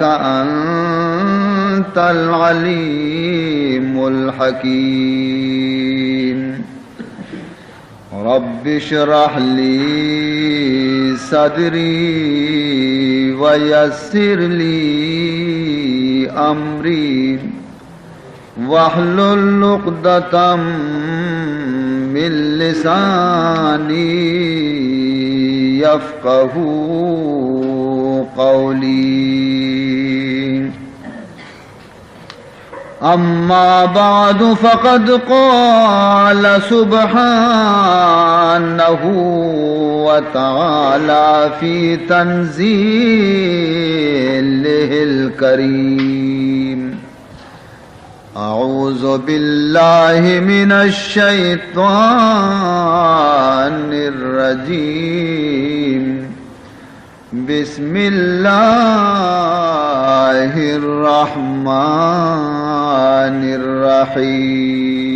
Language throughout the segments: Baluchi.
أنت العليم الحكيم. رب اشرح لي صدري ويسر لي أمري واحلل عقدة من لساني يفقهوا قولي. أما بعد، فقد قال سبحانه وتعالى في تنزيله الكريم: أعوذ بالله من الشيطان الرجيم. بسم الله الرحمن الرحيم.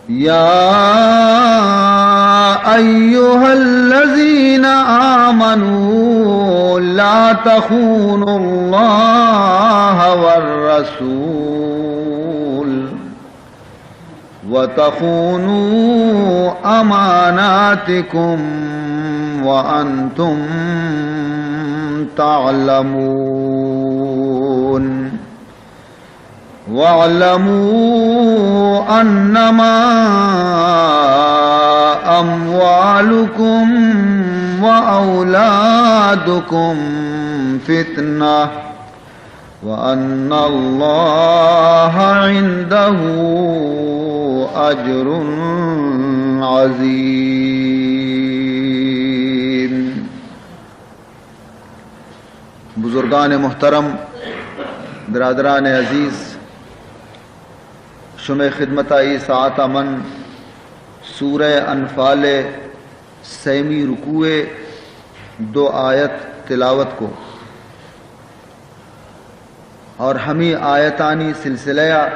يا أيها الذين آمنوا لا تخونوا الله والرسول وتخونوا أماناتكم وأنتم تعلمون. واعلموا أنما أموالكم وأولادكم فتنة وأن الله عنده أجر عظيم. بزرگان محترم، برادران عزیز، شمئے خدمتا اے ساعتا من سورہ انفال سیمی رکوع دو آیت تلاوت کو اور ہمے آیتانی سلسلہ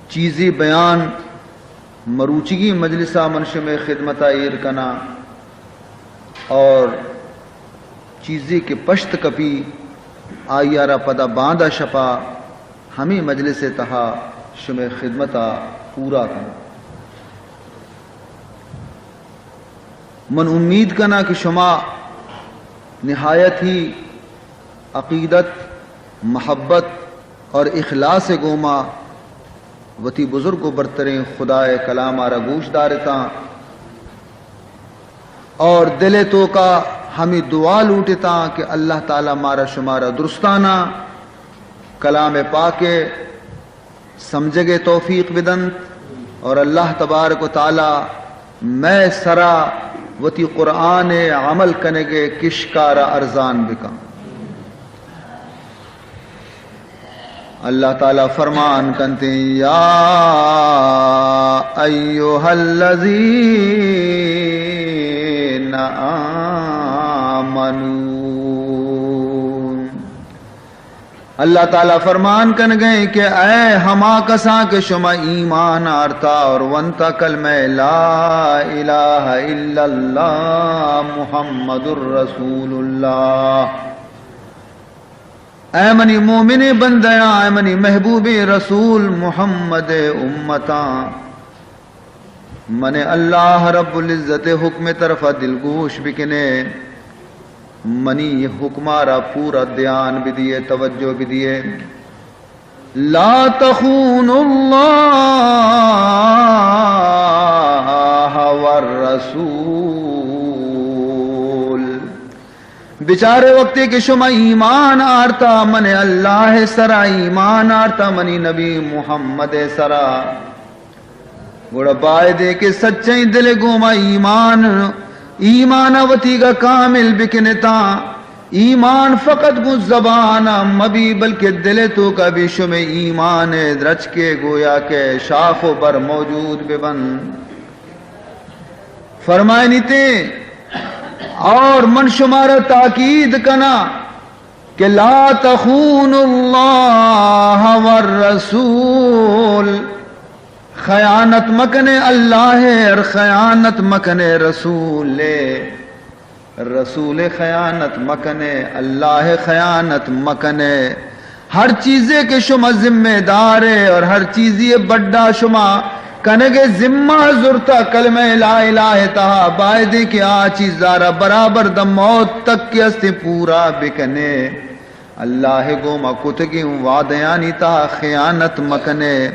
چیزے بیان مروچیگی مجلسا من شمئے خدمتا ایر کناں اور چیزے کہ پشت کپی آئی ء را پدا باندا شپا ہمے مجلس ء تہا شمئے خدمتا پورا کناں۔ من امید کناں کہ شما نہایت ہی عقیدت، محبت اور اخلاص ء گوما وتی بزرگ و برتریں خدائے کلام ء را گوش دارتاں اور دل ء توکا ہمے دعا لوٹتاں کہ اللہ تعالی مارا شمارا درستانا کلام پاک ء سمجھگ ء توفیق بدنت اور اللہ تبارک و تعالی مئے سرا وتی قرآن ء عمل کنگ ء کشکارا ارزان بکن۔ اللہ تعالی فرمان کنت، یا ایھا الذین آمنوا، اللہ تعالی فرمان کنگ ء کہ اے ہما کساں کہ شما ایمان آرتا اور ونتا کلمہ لا الہ الا اللہ محمد رسول اللہ، اے منی مومنیں بندیاں، اے منی محبوبیں رسول محمد ء امتاں، من اللہ رب العزت ء حکم ء طرفا دلگوش بکنے، منی حکما را پورا دھیان بدیے، توجہ بدیے۔ لا تخونوا اللہ والرسول۔ بچارے وقتے کہ شما ایمان آرتا، من اللہ سرا ایمان آرتا، منی نبی محمد سرا، گڑا بایدے کہ سچیں دل گوما ایمان، ایمان وتیگا کامل بکنتا۔ ایمان فقط گوں زبان مبی، بلکہ دل توکا بھی شمے ایمان درچکے گویا کہ شاخ و بر موجود ببن۔ فرمائنیتے، اور من شمارا تاکید کنا کہ لا تخونوا اللہ والرسول، خیانت مکنے اللہ ءَ، خیانت مکنے رسول ءَ، رسول ءَ خیانت مکنے، اللہ ءَ خیانت مکنے۔ ہر چیزے کہ شما ذمہ دار ئے اور ہر چیزی بڈا شما کنگے ذمہ زرتا کلمہ لا الہ تہا، بایدے کہ آ چیزارا برابر داں موت تک کہ استے پورا بکنے۔ اللہ ءَ گوما کتگیں وعدیانی تہا خیانت مکنے،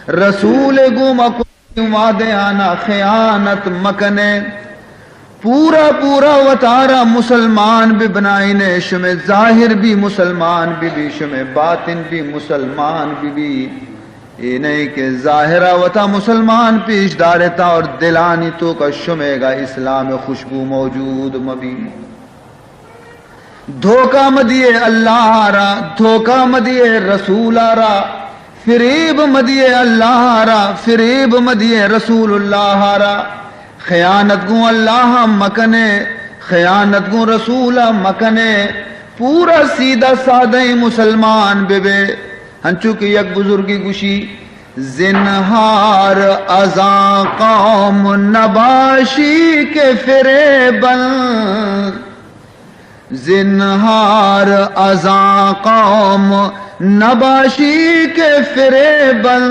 رسول ءَ گوما کتگیں وعدیانا خیانت مکنے۔ پورا پورا وتارا مسلمان بہ بنائینے، شمے ظاہر بھی مسلمان بہ بی، شمے باطن بھی مسلمان بہ بی۔ اے نہیں کہ ظاہرا وتا مسلمان پیش دارتا اور دلانی توکا شمے گا اسلام خوشبو موجود مبی۔ دھوکہ مدیے اللہ را، دھوکہ مدیے رسول را، فریب مدیے اللہ را، فریب مدیے رسول اللہ را۔ خیانت گوں اللہ مکنے، خیانت گوں رسول مکنے۔ پورا سیدھا سادہ مسلمان بہ بے۔ ہنچو کہ یک بزرگی گوشی، زنہار ازاں قوم نباشی کہ فریبن۔ زنہار ازاں قوم نباشی کہ فریبن،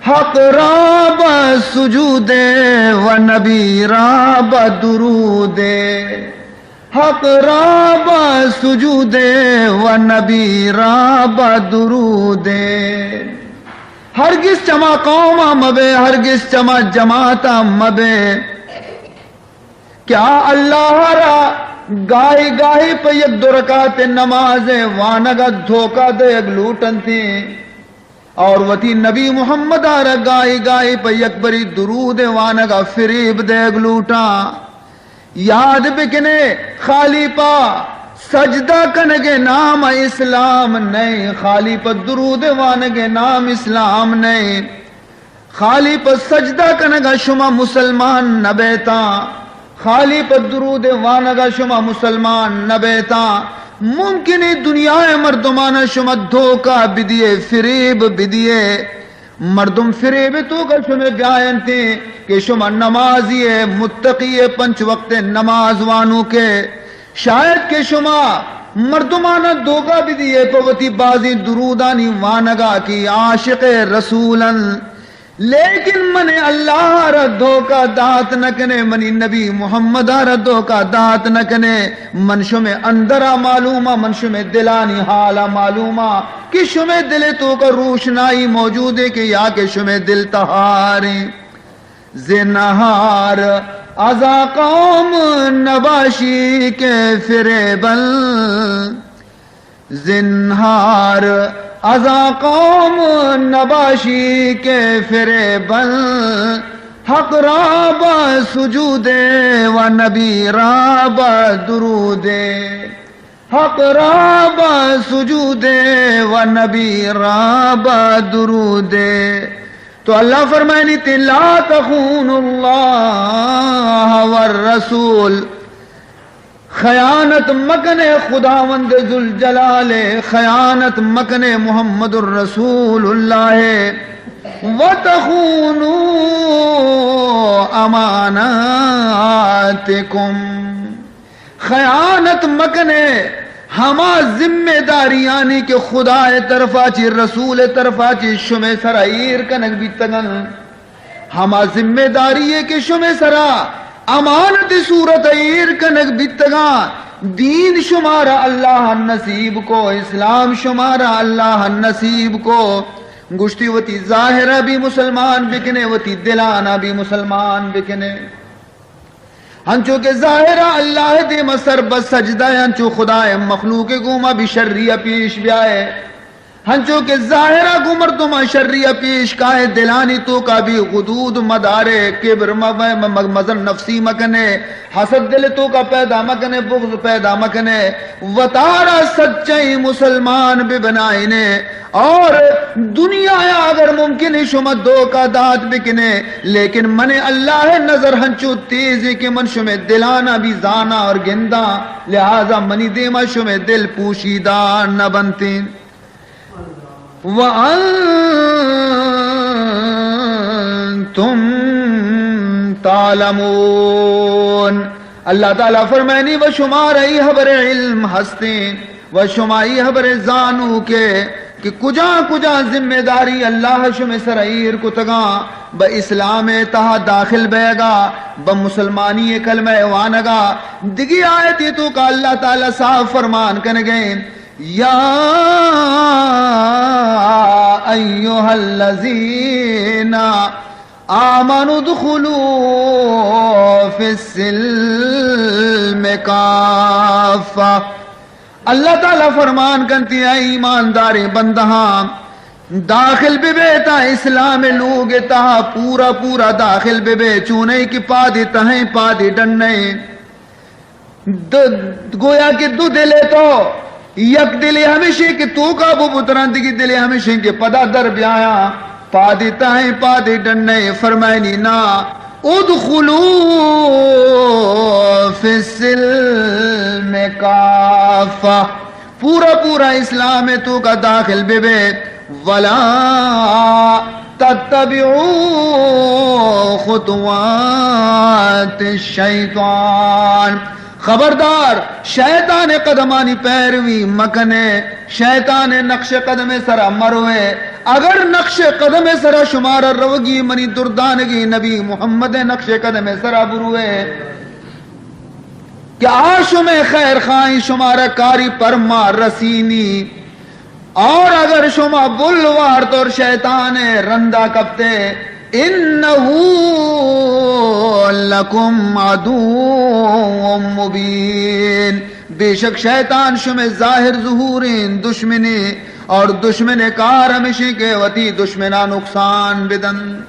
حق را بہ سجودے و نبی را بہ درودے، حق را بہ سجودے و نبی را بہ درودے۔ ہرگز چما قوما مبے، ہرگز چما جماعتا مبے۔ کہ آ اللہ را گاہی گاہی پہ یک دو رکعت نماز وانگا دھوکہ دیگ لوٹنتی اور وتی نبی محمد را گاہی گاہی پہ یک بری درود وانگا فریب دیگ لوٹاں۔ یاد بکنے، خالی پہ سجدہ کنگ نام اسلام نہیں، خالی پہ درود وانگ نام اسلام نہیں۔ خالی پہ سجدہ کنگا شما مسلمان نہ بیتاں، خالی پہ درود وانگا شما مسلمان نہ بیتاں۔ ممکن ہے دنیا مردمانا شما دھوکہ بدیے، فریب بدیے۔ مردم فریب توکا شما بیاینتے کہ شما نمازی ہے، متقی ہے، پنچ وقت نماز وانوکے۔ شاید کہ شما مردمانا دھوکہ بدیے پہ وتی بازیں درودانی وانگا کہ عاشق رسولن۔ لیکن من اللہ را دھوکہ دات نہ کنے، منی نبی محمد را دھوکہ دات نہ کنے۔ من شمے اندرا معلوما، من شمے دلانی حالا معلوما کہ شمے دل توکا روشنائی موجود ہے کہ یا کہ شمے دل تہاریں۔ زنہار ازا قوم نباشی کہ فریبن۔ زنہار ازا قوم نباشی کہ فریبن، حق را بہ سجودے و نبی را بہ درودے، حق را بہ سجودے و نبی را بہ درودے۔ تو اللہ فرمائنی تے، لا تخونوا اللہ والرسول، خیانت مکنے خداوند ذوالجلال، خیانت مکنے محمد الرسول اللہ، وتخونوا اماناتکم، خیانت مکنے ہما ذمہ داریانی کہ خدا طرفا چی، رسول طرفا چی شمے سرا ایر کنگ بیتگن۔ ہما ذمہ داری ہے کہ شمے سرا امانت صورت ایر کنگ بیتگاں۔ دین شمارا اللہ نصیب کو، اسلام شمارا اللہ نصیب کو۔ گشتی وتی ظاہرا بھی مسلمان بکنے، وتی دلانا بھی مسلمان بکنے۔ ہنچو کہ ظاہرا اللہ دیما سر بہ سجدہ، ہنچو خدا مخلوق گوما بھی شریعہ پیش بیائے۔ ہنچو کہ ظاہرا گوں مردماں شری ء پیش کائے، دلانی توکا بھی غدود مدارے، کبر م-، م-، م-، مزن نفسی مکنے، حسد دل توکا پیدا مکنے، بغض پیدا مکنے، وتارا سچیں مسلمان بہ بنائینے۔ اور دنیا ء اگر ممکن ہے شما دھوکہ دات بکنے، لیکن من اللہ نظر ہنچو تیزے کہ من شمے دلانا بھی زانا اور گنداں، لہذا منی دیما شمے دل پوشیدہ نہ بنتیں۔ وأن تم تعلمون۔ اللہ تعالیٰ فرمائنی، و شمارا ای حبر علم ہستیں، و شما ای حبر زانو کہ، کہ کجا کجا ذمہ داری اللہ شمے سر ایر کتگاں، بہ اسلام تہا داخل بیگا، بہ مسلمانی کلمہ وانگا۔ دگی آیتی توکا اللہ تعالیٰ صاف فرمان کنگیں، یا ایھا الذین آمنوا ادخلوا فی السلم کافہ۔ اللہ تعالیٰ فرمان کنتی، اے ایمانداریں بندہاں، داخل ببے تا اسلام لوگ تہا، پورا پورا داخل ببے، چونئے کہ پادی تہیں پادی ڈنیں۔ دو، گویا کہ دو دلے تو، یک دلے ہمیشیں کہ توکا بو بتراں، دگی دلے ہمیشیں کہ پدا در بیایاں۔ پادی تہیں پادی ڈنیں، فرمائنی نا، ادخلوا فی السلم کافہ، پورا پورا اسلام توکا داخل ببے۔ ولا تتبعوا خطوات الشیطان، خبردار، شیطان قدمانی پیروی مکنے، شیطان نقش قدم سرا مروے۔ اگر نقش قدم سرا شمارا روگی، منی دردانگی نبی محمد نقش قدم سرا بروے کہ آ شمے خیر خواہیں، شمارا کاری پرما رسینی۔ اور اگر شما بل وارت اور شیطان رندا کپتے، انہ لکم عدو مبین، بے شک شیطان شمے ظاہر ظہوریں دشمنے، اور دشمن کار ہمیشیں کہ وتی دشمنا نقصان بدن۔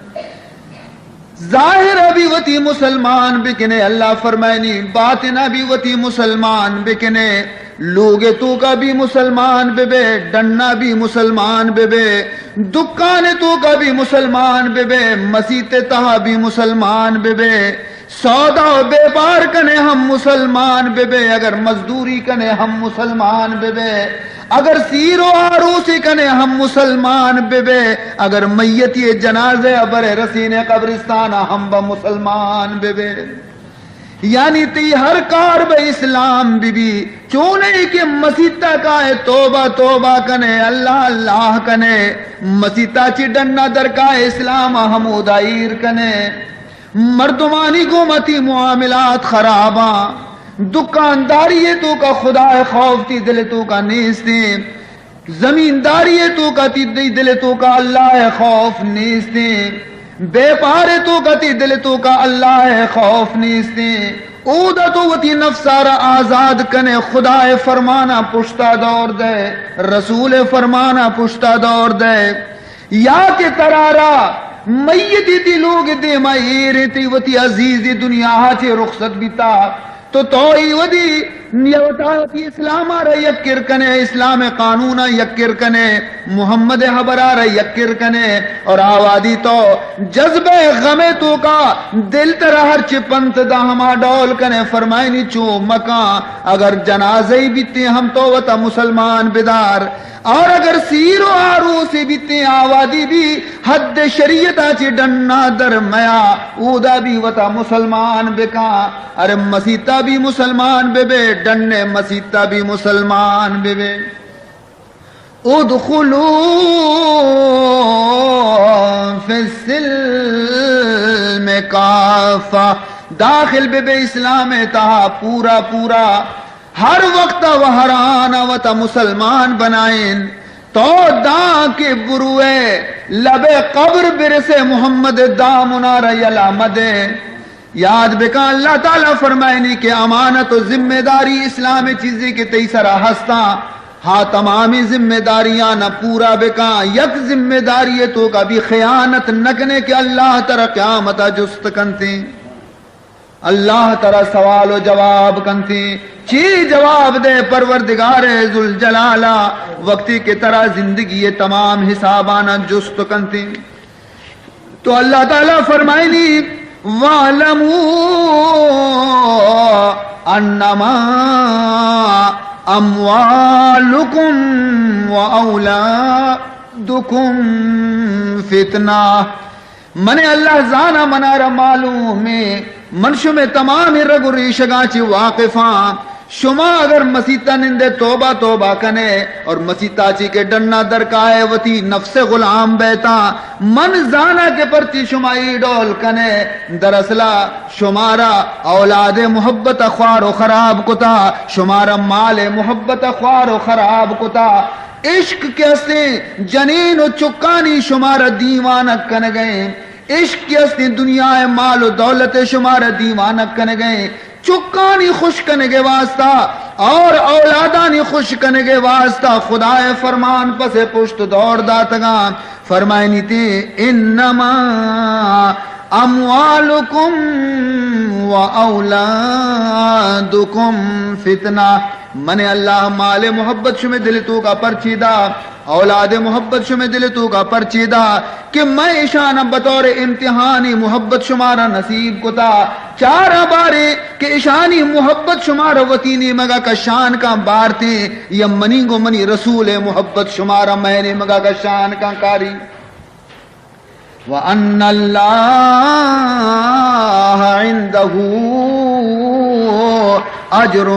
ظاہر ء بھی وتی مسلمان بکنے، اللہ فرمائنی، باطن ء بھی وتی مسلمان بکنے، لوگ توکا بھی مسلمان ببے، ڈنا بھی مسلمان ببے، دکان توکا بھی مسلمان ببے، مسیت تہا بھی مسلمان ببے، سودا و بیپار کنے ہم مسلمان ببے، اگر مزدوری کنے ہم مسلمان ببے، اگر سیر و آروسی کنے ہم مسلمان ببے، اگر میتی جنازہ ء برے رسینے قبرستان ء ہم بہ مسلمان ببے۔ یعنی تئی ہر کار بہ اسلام ببی۔ چونئے کہ مسیتا کائے توبہ توبہ کنے، اللہ اللہ کنے، مسیتا چی ڈنا درکائے اسلام ء ہمودا ایر کنے۔ مردمانی گوما تئی معاملات خراباں، دکانداری ء توکا خدا ء خوف تئی دل ء توکا نیستیں، زمینداری ء توکا تئی دل ء توکا اللہ ء خوف نیستیں، بیپار ء توکا تئی دل ء توکا اللہ ء خوف نیستیں، اودا تو وتی نفسارا آزاد کنے، خدا ء فرمانا پشتا دور دے، رسول ء فرمانا پشتا دور دے۔ یا کہ ترارا میتی تئی لوگ دیما ایریں، تئی وتی عزیزی دنیا ء چہ رخصت بیتا، تو تو ای ودی یا وتا وتی اسلام ء را یک کر کنے، اسلام ء قانون ء یک کر کنے، محمد ء حبر ء را یک کر کنے، اور آوادی تو جذبہ غم ء توکا دل ترا ہرچ پنت دا ہما ڈول کنے، فرمائنی چو مکان، اگر جنازہ ای بیتیں ہم تو وتا مسلمان بدار۔ اور اگر سیر و آروسے بیتیں آوادی بھی حد شریعت ء چہ ڈنا در میا، اودا بھی وتا مسلمان بکاں۔ ارے مسیتا بھی مسلمان ببے، ڈنے مسیتا بھی مسلمان ببے۔ ادخلوا فی السلم کافہ، داخل ببے اسلام تہا پورا پورا۔ ہر وقت و ہر آن وتا مسلمان بنائین۔ تو داں کہ بروئے لب قبر برسے، محمد دامنا را یلا مدے۔ یاد بکن اللہ تعالی فرمائنی کہ امانت و ذمہ داری اسلام چیزی کہ تئی سرا ہستاں، ہا تمامی ذمہ داریاں پورا بکن۔ یک ذمہ داری توکا بھی خیانت نکنے کہ اللہ ترا قیامتا جست کنتیں۔ اللہ ترا سوال و جواب کنتی۔ چی جواب دے پروردگار ذوالجلالا، وقتی کہ ترا زندگی تمام حسابانا جست کنتی؟ تو اللہ تعالی فرمائنی، "واعلموا انما اموالکم و اولادکم فتنہ۔" من اللہ زاناں، منارا معلوم ایں، من شمے تمام رگ و ریشگاں چی واقفاں۔ شما اگر مسیتا نندے توبہ توبہ کنے اور مسیتا چی کہ ڈنا در کائے وتی نفس غلام بیتاں، من زاناں کہ پرچی شما ای ڈول کنے۔ دراصلا شمارا اولاد محبت خوار و خراب کتا، شمارا مال محبت خوار و خراب کتا۔ عشق کہ ہستیں جنین و چکانی شمارا دیوانگ کنگئیں، عشق کہ ہستیں دنیا مال و دولت شمارا دیوانگ کنگئیں، چکانی خوش کنگے واسطہ اور اولادانی خوش کنگے واسطہ خدائے فرمان پس پشت دور داتگاں۔ فرمائنی تی، انما اموالکم و اولادکم فتنہ۔ من اللہ مال محبت شمے دل توکا پرچی دا، اولاد محبت شمے دل توکا پرچی دا کہ میں اشانا بطور امتحانی محبت شمارا نصیب کتا۔ چارا بارے کہ اشانی محبت شمارا وتی نیمگا کشان کاں بارتیں یا منی گو منی رسول محبت شمارا میں نیمگا کشان کاں کاری۔ وَأَنَّ اللَّهَ عِندَهُ أَجْرٌ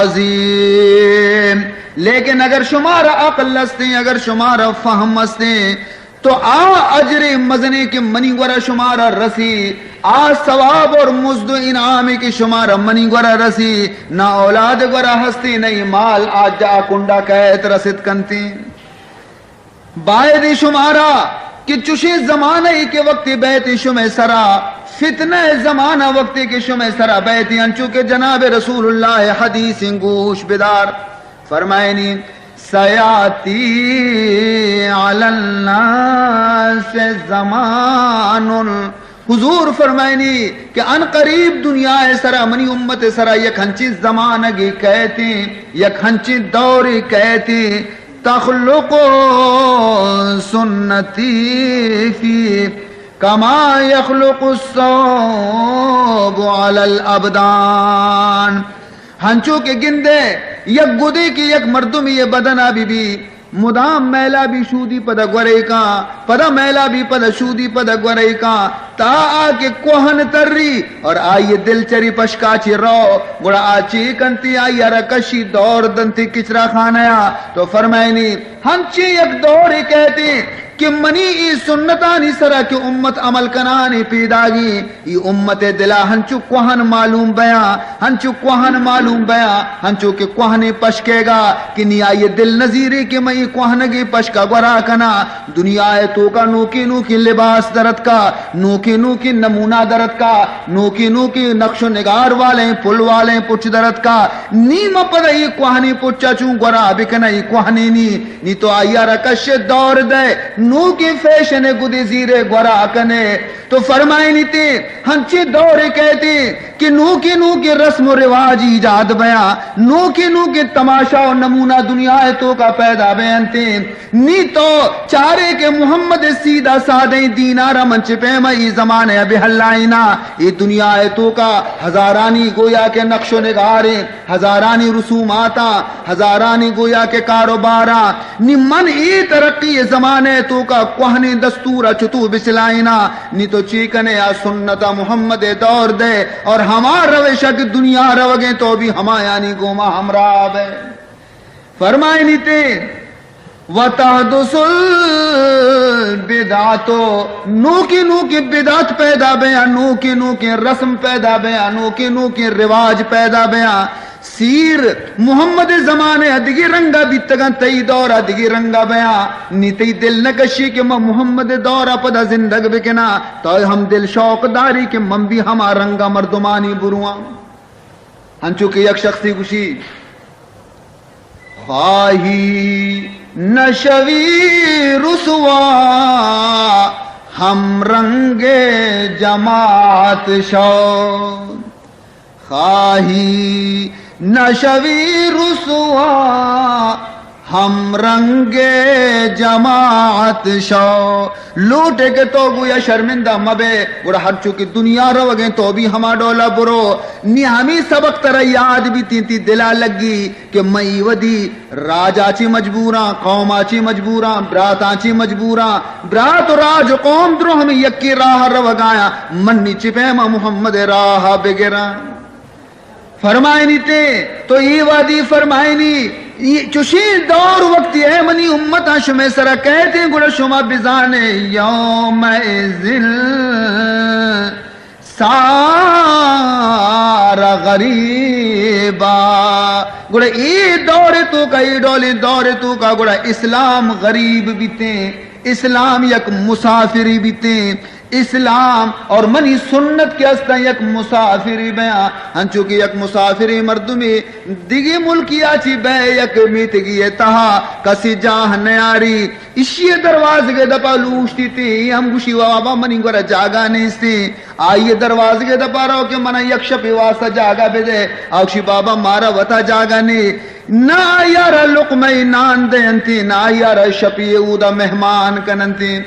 عَظِيمٌ۔ لیکن اگر شمارا عقل استیں، اگر شمارا فہم استیں، تو آ اجر مزنے کہ منی گورا شمارا رسی، آ ثواب اور مزد و انعام کہ شمارا منی گورا رسی، نہ اولاد گورا ہستی، نہ ای مال آ جا کنڈا کہت رست کنتی۔ باید شمارا کہ چوشیں زمانہ ای کہ وقتی بیت شمے سرا، فتنہ زمانہ وقتی کہ شمے سرا بیت، انچو کہ جناب رسول اللہ حدیث گوش بدار۔ فرمائنی، سیاتی علی الناس زمان، حضور فرمائنی کہ ان قریب دنیا سرا، منی امت سرا یک ہنچیں زمانگی کہتیں، یک ہنچیں دوری کہتیں، تخلق سنتی فی کما یخلق الثوب علی الابدان۔ ہنچو کہ گندے یک گدے کہ یک مردمی بدنا بی بی، مدام میلا بی شودی پدا گورے کاں، پدا میلا بی پدا شودی پدا گورے کاں، تا آ کہ کوہن تری اور آئی دل چری پشکا چی رو، گڑا آ چی کنتی؟ آئی را کشی دور دنتی کچرا خانہ یا۔ تو فرمائنی، ہنچیں یک دورے کہتیں کہ منی ای سنتانی سرا کہ امت عمل کنانی پیداگی، ای امت دلا ہنچو کوہن معلوم بیاں، ہنچو کوہن معلوم بیاں، ہنچو کہ کوہنے پشکے گا کہ نی آئی دل نزیری کہ من ای کوہنگی پشکا گورا کنا۔ دنیا توکا نوکی نوکی لباس درتکا، نوکی نوکی نمونہ درتکا، نوکی نوکی نقش و نگار والیں پل والیں پچ درتکا۔ نی من پدا ای کوہنی پچا چون گورا بکنا، ای کوہنی نی، نی تو آئی را کش دور دے، نوکی فیشن گدی زیرے گورا کنے۔ تو فرمائنی تی، ہنچیں دورے کہتیں کہ نوکی نوکی رسم و رواج ایجاد بیاں، نوکی نوکی تماشا و نمونہ دنیا توکا پیدا بینتیں۔ نی تو چارے کہ محمد سیدھا سادیں دینارا من چہ پیما ای زمانہ بہلائینا، ای دنیا توکا ہزارانی گویا کہ نقش و نگاریں، ہزارانی رسوماتاں، ہزارانی گویا کہ کاروباراں۔ نی من ای ترقی زمانہ توکا کوہنیں دستورا چتو بچلائینا؟ نی تو چی کنے؟ آ سنت محمد دور دے اور ہما روشا کہ دنیا روگیں تو بھی ہمایانی گوما ہمراہ بے۔ فرمائنی تے، وتحدث البدعۃ، نوکی نوکی بدعت پیدا بیاں، نوکی نوکی رسم پیدا بیاں، نوکی نوکی رواج پیدا بیاں۔ سیر محمد زمانے ء دگہ رنگا بیتگاں، تئی دور ء دگہ رنگا بیاں۔ نی تئی دل نہ کشی کہ من محمد دور ء پدا زندگ بکناں، تو ہم دل شوق داری کہ من بھی ہما رنگا مردمانی برواں۔ ہنچو کہ یک شخصی گوشی، خواہی نشوی رسوا، ہم رنگ جماعت شو۔ خواہی نشوی رسوا، ہم رنگ جماعت شو۔ لوٹے کہ تو گویا شرمندہ مبے، گڑا ہرچو کہ دنیا روگیں تو بھی ہما ڈولا برو۔ نی ہمی سبق ترا یاد بیتیں، تی دلا لگی کہ مئی ودی راجا چی مجبوراں، قوما چی مجبوراں، براتاں چی مجبوراں، برات و راج و قوم درو ہمیں یکی راہ روگایاں، من نی چی پیما محمد راہ بگراں۔ فرمائنی تے تو ای وادی فرمائنی، ای چوشیں دور وقتی اے منی امتاں شمے سرا کہتے گڑا شما بزانے یوم ازل سار غریبا۔ گڑا ای دور تو کا، ای ڈولیں دور تو کا گڑا اسلام غریب بیتے، اسلام یک مسافری بیتے۔ اسلام اور منی سنت کہ استاں یک مسافری بیاں، ہنچو کہ یک مسافری مردمی دگی ملکی آ چی بے یک میتگی تہا کسی جاہ نیاری، اشی دروازگے دپا لوشتی تی، ہم گوشی بابا منی گورا جاگہ نیستی۔ آئی دروازگے دپا رو کہ منا یک شپی واسطہ جاگہ بدے، آ گوشی بابا مارا وتا جاگہ نی۔ نہ آیارا لقمہ نان دینتی، نہ آیارا شپی اودا مہمان کننتی۔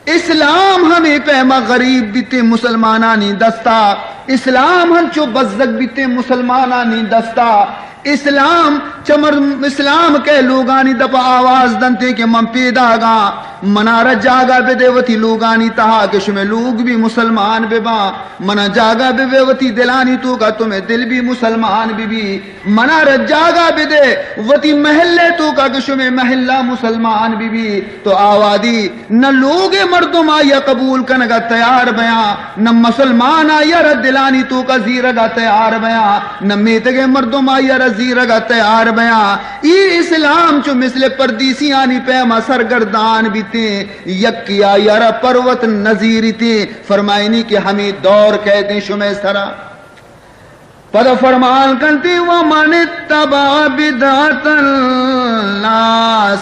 اسلام ہمے پیما غریب بیتیں مسلمانانی دستا، اسلام ہنچو بزگ بیتیں مسلمانانی دستا۔ اسلام چہ مر-، اسلام کئے لوگانی دپا آواز دنتیں کہ من پیداگاں، منارا جاگہ بدے وتی لوگانی تہا کہ شمے لوگ بھی مسلمان بباں، منا جاگہ ببے وتی دلانی توکا تمے دل بھی مسلمان ببی۔ منارا جاگہ بدے وتی محلے توکا کہ شمے محلہ مسلمان ببی۔ تو آ وادی نہ لوگے مردم آئیا قبول کنگا تیار بیاں، نہ مسلمان آئیا را دلانی توکا زیرگا تیار بیاں، نہ میتگے مردم آئیا را زیرگا تیار بیاں۔ ای اسلام چو مثل پردیسیانی پیما سرگردان بیتیں، یکی آئیا را پروت نزیریتیں۔ فرمائنی کہ ہمیں دور کہتیں شمے سرا۔ پدا فرمان کنتی، ومن اتبع بدعة الناس۔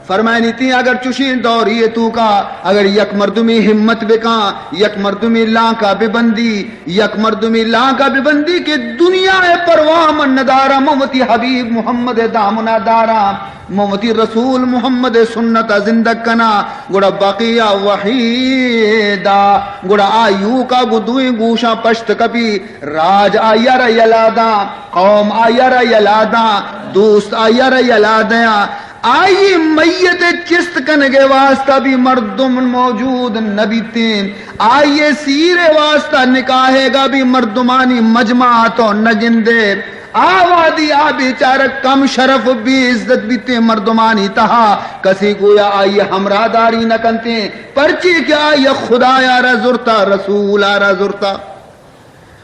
فرمائنی تی اگر چوشیں دوری توکا اگر یک مردمی ہمت بکاں، یک مردمی لانکا ببندی، یک مردمی لانکا ببندی کہ دنیا پرواہ من ندارا، من وتی حبیب محمد دامنا دارا۔ من وتی رسول محمد سنت ء زندگ کناں، گڑا بقی وحیدا، گڑا آ یوکا گوں دوئیں گوشاں پشت کپی، راج آئی ء را یلا داں، قوم آئی ء را یلا داں، دوست آئی ء را یلا دیاں۔ آئی میت ء چست کنگ ء واسطہ بھی مردم موجود نہ بیتیں، آئی ء سیر ء واسطہ نکاح ء گا بھی مردمانی مجمع تو نہ گندے۔ آ وہدی آ بیچارہ کم شرف و بے عزت بیتیں مردمانی تہا، کسی گویا آئی ہمراہ داری نہ کنتیں، پرچی کہ آئی خدایا را زرتا، رسولا را زرتا۔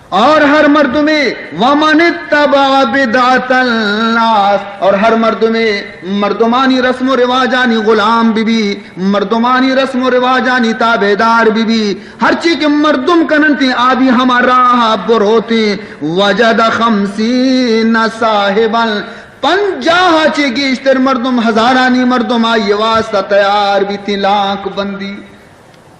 اور ہر مردمے، ومن اتبع بدعة الناس، اور ہر مردمے مردمانی رسم و رواجانی غلام ببی، مردمانی رسم و رواجانی تابعدار ببی، ہرچی کہ مردم کننتیں آ بھی ہما راہ بروتیں۔ وجد خمسین صاحبا، پنجاہ چے گیشتر مردم، ہزارانی مردم آئی واسطہ تیار بیتیں لانک بندی۔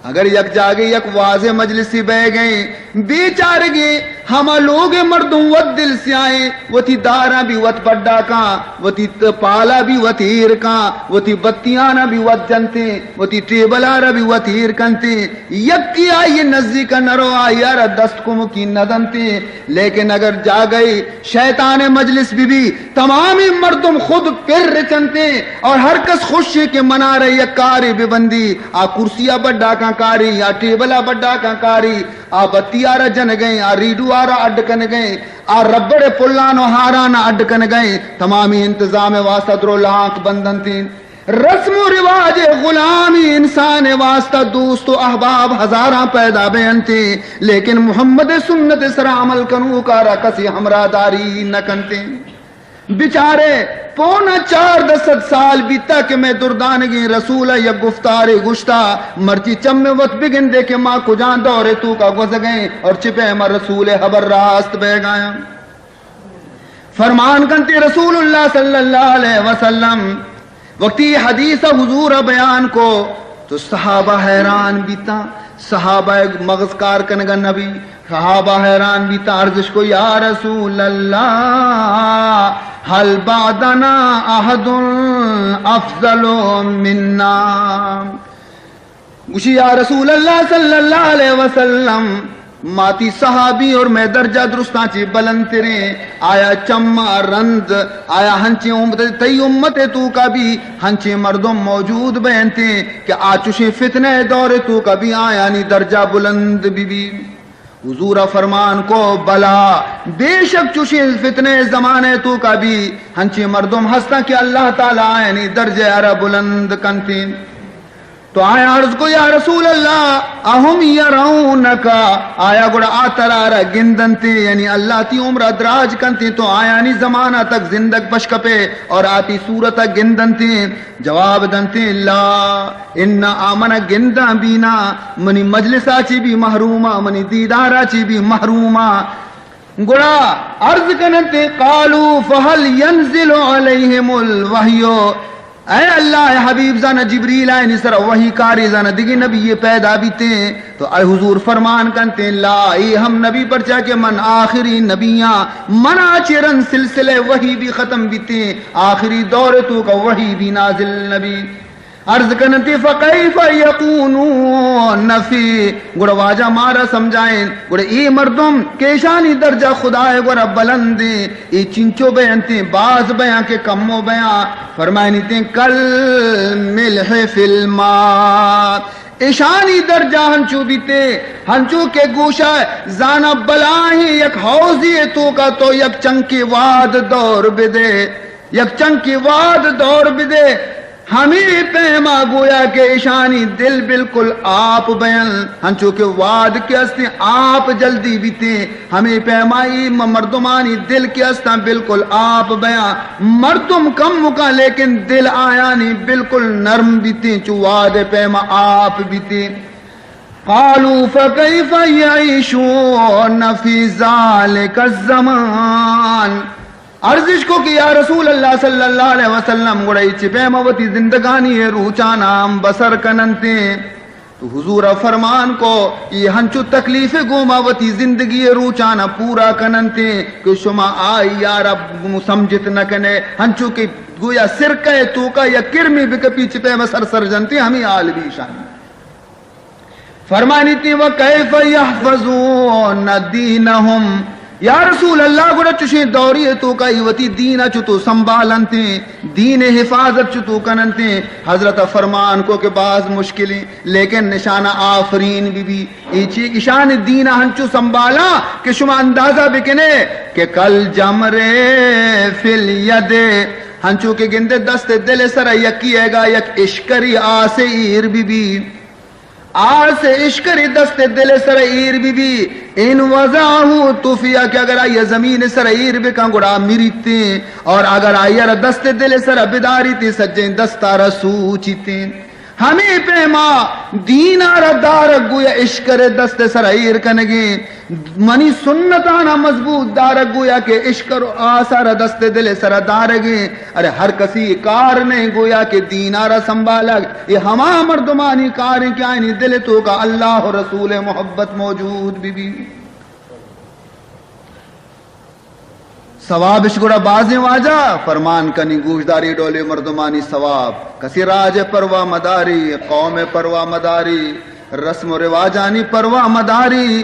اگر یک جاگے یک واضح مجلسی بہ گئے، بیچارگے ہما لوگ مردم وت دل سیاہیں، وتی داراں بھی وت بڈا کاں، وتی ت-، پالا بھی وت ایر کاں، وتی بتیانا بھی وت جنتیں، وتی ٹیبلا را بھی وت ایر کنتیں۔ یکی آئی نزدیک نہ رو، آئی را دست کمکی نہ دنتیں۔ لیکن اگر جاگہے شیطان مجلس بہ بی، تمامی مردم خود پر رچنتیں اور ہر کس خوشیں کہ منارا یک کارے بہ بندی، آ کرسیا بڈا کاں کاری، آ ٹیبلا بڈا کاں کاری، آ بتیا را جنگیں، آ ریڈوا را اڈ کنگیں، آ ربڑ پلان و ہارانا اڈ کنگیں، تمامی انتظام واسطہ درو لانک بندنتیں۔ رسم و رواج غلامی انسان واسطہ دوست و احباب ہزاراں پیدا بینتیں، لیکن محمد سنت سرا عمل کنوکا را کسی ہمراہ داری نہ کنتیں۔ بیچارے پونا چاردہ سد سال بیتا کہ مئے دردانگیں رسول یک گفتارے گشتا، مرچی چم وت بگندے کہ ما کجان دور توکا گوزگیں اور چہ پیما رسول حبر راست بیگایاں۔ فرمان کنتی رسول اللہ صلی اللہ علیہ وسلم، وقتی یہ حدیث حضور بیان کو تو صحابہ حیران بیتا، صحابہ مغز کار کنگا نبی، صحابہ حیران بیتا، عرضش کو یا رسول اللہ، هل بعدنا أحد أفضل منا؟ گوشی، یا رسول اللہ صلی اللہ علیہ وسلم، ما تئی صحابی اور مئے درجہ درستاں چی بلند تریں، آیا چما رند، آیا ہنچیں امت، تئی امت توکا بھی ہنچیں مردم موجود بینتیں کہ آ چوشیں فتنہ دور توکا بھی آیانی درجہ بلند بی بی؟ حضور فرمان کو، بلا، بے شک چوشیں فتنہ زمانے توکا بھی ہنچیں مردم ہستاں کہ اللہ تعالی آیانی درجہ ارا بلند کنتیں۔ تو آیا عرض کو، یا رسول اللہ، اهم يرونك، آیا گڑا آ ترا را گندنتیں، یعنی اللہ تئی عمر دراج کنتیں، تو آیانی زمانہ تک زندگ پش کپے اور آ تئی صورت گندنتیں؟ جواب دنتیں، لا، انا، آ منا گنداں بھی نا، منی مجلسا چی بھی محروما، منی دیدارا چی بھی محروما۔ گڑا عرض کننتیں، قالوا فهل ينزل عليهم الوحي؟ اے اللہ ء حبیب، زاناں جبریل آیانی سرا وحی کاری، زاناں دگہ نبی پیدا بیتیں؟ تو اے حضور فرمان کنتیں، لا، اے ہم نبی، پرچا کہ من آخری نبیاں، منا چہ رند سلسلہ وحی بھی ختم بیتیں، آخری دور توکا وحی بھی نازل نبی۔ عرض کننتیں، فکیف یکونون فی، گڑا واجہ مارا سمجھائیں، گڑا اے مردم کہ ایشانی درجہ خدائے گورا بلندیں، اے چنچو بینتیں، باز بیاں کہ کمو بیاں؟ فرمائنیتیں، کل ملح فی الماء، ایشانی درجہ ہنچو بیتیں، ہنچو کہ گوشا زاناں بلاہیں یک حوضے توکا تو یک چنکے واد دور بدے، یک چنکے واد دور بدے، ہمے پیما گویا کہ ایشانی دل بالکل آپ بیاں، ہنچو کہ واد کہ استیں آپ جلدی بیتیں، ہمے پیما اے م-، مردمانی دل کہ استاں بالکل آپ بیاں۔ مردم کم مکاں، لیکن دل آیانی بالکل نرم بیتیں، چو واد پیما آپ بیتیں۔ قالوا فكيف يعيشون في ذلك الزمان؟ عرضش کو کہ یا رسول اللہ صلی اللہ علیہ وسلم، گڑا اے چہ پیما وتی زندگانی اے روچانا ہم بسر کننتیں؟ تو حضور فرمان کو، اے ہنچو تکلیف گوما وتی زندگی اے روچانا پورا کننتیں کہ شما آئی یارا سمجھت نہ کنے، ہنچو کہ گویا سرکہ توکا یا کرمی بکپی چہ پیما سر سر جنتیں، ہمے حال بیشانی۔ فرمانیتی، وکیف یحفظون دینہم، یا رسول اللہ، گڑا چشیں دوری توکا ای وتی دین چتو سنبھالنتیں، دین حفاظت چتو کننتیں؟ حضرت فرمان کو کہ باز مشکلیں، لیکن نشانہ آفرین بی بی، ای چی اشان دین ہنچو سنبھالا کہ شما اندازہ بکنے کہ کل جمر فی الید، ہنچو کہ گندے دست دل سر یکی ایگا یک اشکری آسے ایر بی بی۔ آس اشکری دست دل سر ایر بی بی، ان وضعه طفئ، کہ اگر آئی زمین سر ایر بکن گڑا مریتیں، اور اگر آئی را دست دل سر بداریتیں سجیں دستارا سوچیتیں۔ ہمے پیما دینارا دارگ گویا اشکر دست سر ایر کنگیں۔ منی سنتانا مضبوط دارگ گویا کہ اشکر و آسارا دست دل سرا دارگیں۔ ارے ہر کسی کار نہیں گویا کہ دینارا سنبھالگ، اے ہما مردمانی کاریں کہ آئینی دل توکا اللہ و رسول محبت موجود بی بی۔ ثوابش گڑا بازیں واجہ، فرمان کنی گوشداری ڈولے مردمانی ثواب۔ کسی راج پرواہ مداری، قوم پرواہ مداری، رسم و رواجانی پرواہ مداری،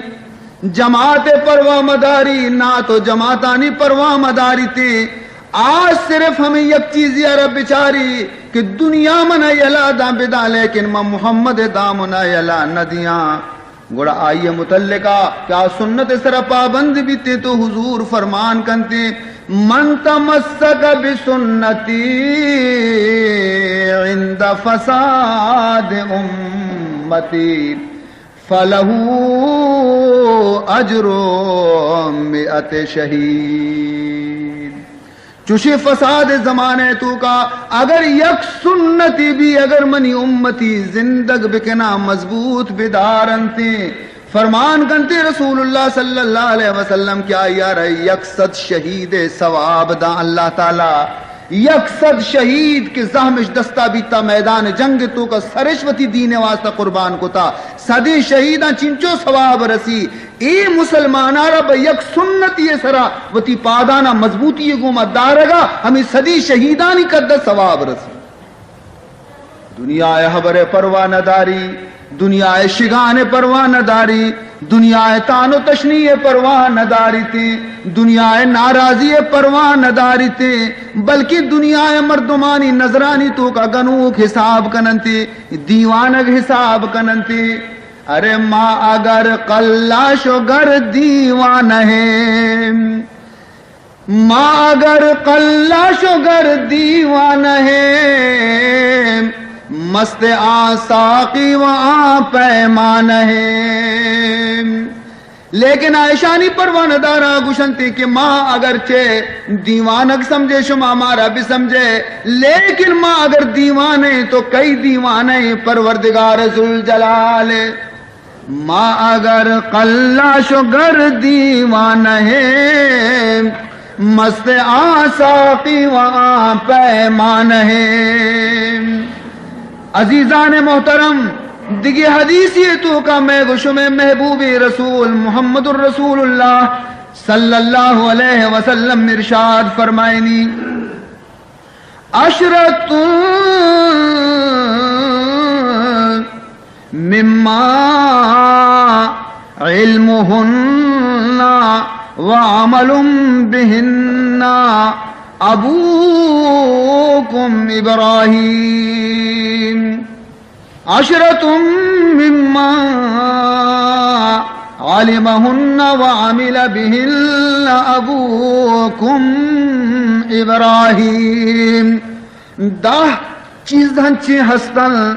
جماعت پرواہ مداری، نعت و جماعتانی پرواہ مداری تے۔ آ صرف ہمیں یک چیزی ارا بچاری کہ دنیا منا یلا داں بدا، لیکن من محمد دامنا یلا نہ دیاں۔ گڑا آئی متعلقہ کہ آ سنت سرا پابند بیتے تو حضور فرمان کنتے، من تمسک بسنتی عند فساد امتی فلہ اجر مئت شہید۔ چوشیں فساد زمانہ توکا اگر یک سنتی بھی، اگر منی امتی زندگ بکنا، مضبوط بدارنتیں، فرمان کنتے رسول اللہ صلی اللہ علیہ وسلم کہ آئی را یک صد شہید ثواب داں اللہ تعالی۔ یک صد شہید کہ زہمش دستا بیتا میدان جنگ توکا سرش وتی دین واسطہ قربان کتا، صدیں شہیداں چنچو ثواب رسی۔ اے مسلماناں را بہ یک سنتی سرا وتی پادانا مضبوطی گوما دارگا ہمیں صدی شہیدانی قد ثواب رسی۔ دنیا ء ہبر ء پرواہ نہ داری، دنیا ء شگان ء پرواہ نہ داری، دنیا ء تان و تشنی ء پرواہ نہ داریتے، دنیا ء ناراضی ء پرواہ نہ داریتے، بلکہ دنیا ء مردمانی نظرانی توکا گنوک حساب کننتے، دیوانگ حساب کننتے۔ ارے ما اگر قلاش و گر دیوانہ ہیں، ما اگر قلاش و گر دیوانہ ہیں، مست آ ساقی و آ پیمانہ ہیں۔ لیکن آ اشانی پرواہ نہ داراں، گوشنتے کہ ما اگرچہ دیوانگ سمجھے، شما مارا بہ سمجھے، لیکن ما اگر دیوانہ ہیں تو کئی دیوانہ ہیں؟ پروردگار ذوالجلال۔ ما اگر قلاش و گر دیوانہ ہیں، مست آ ساقی و آ پیمانہ ہیں۔ عزیزان محترم، دگہ حدیثی توکا مئے گو شمئے محبوب رسول محمد الرسول اللہ صلی اللہ علیہ وسلم ارشاد فرمائنی، عشرة مما علمهن وعمل بهن أبوكم إبراهيم۔ عشرة مما علمهن وعمل بهن أبوكم إبراهيم۔ دہ چیز ہنچیں ہستن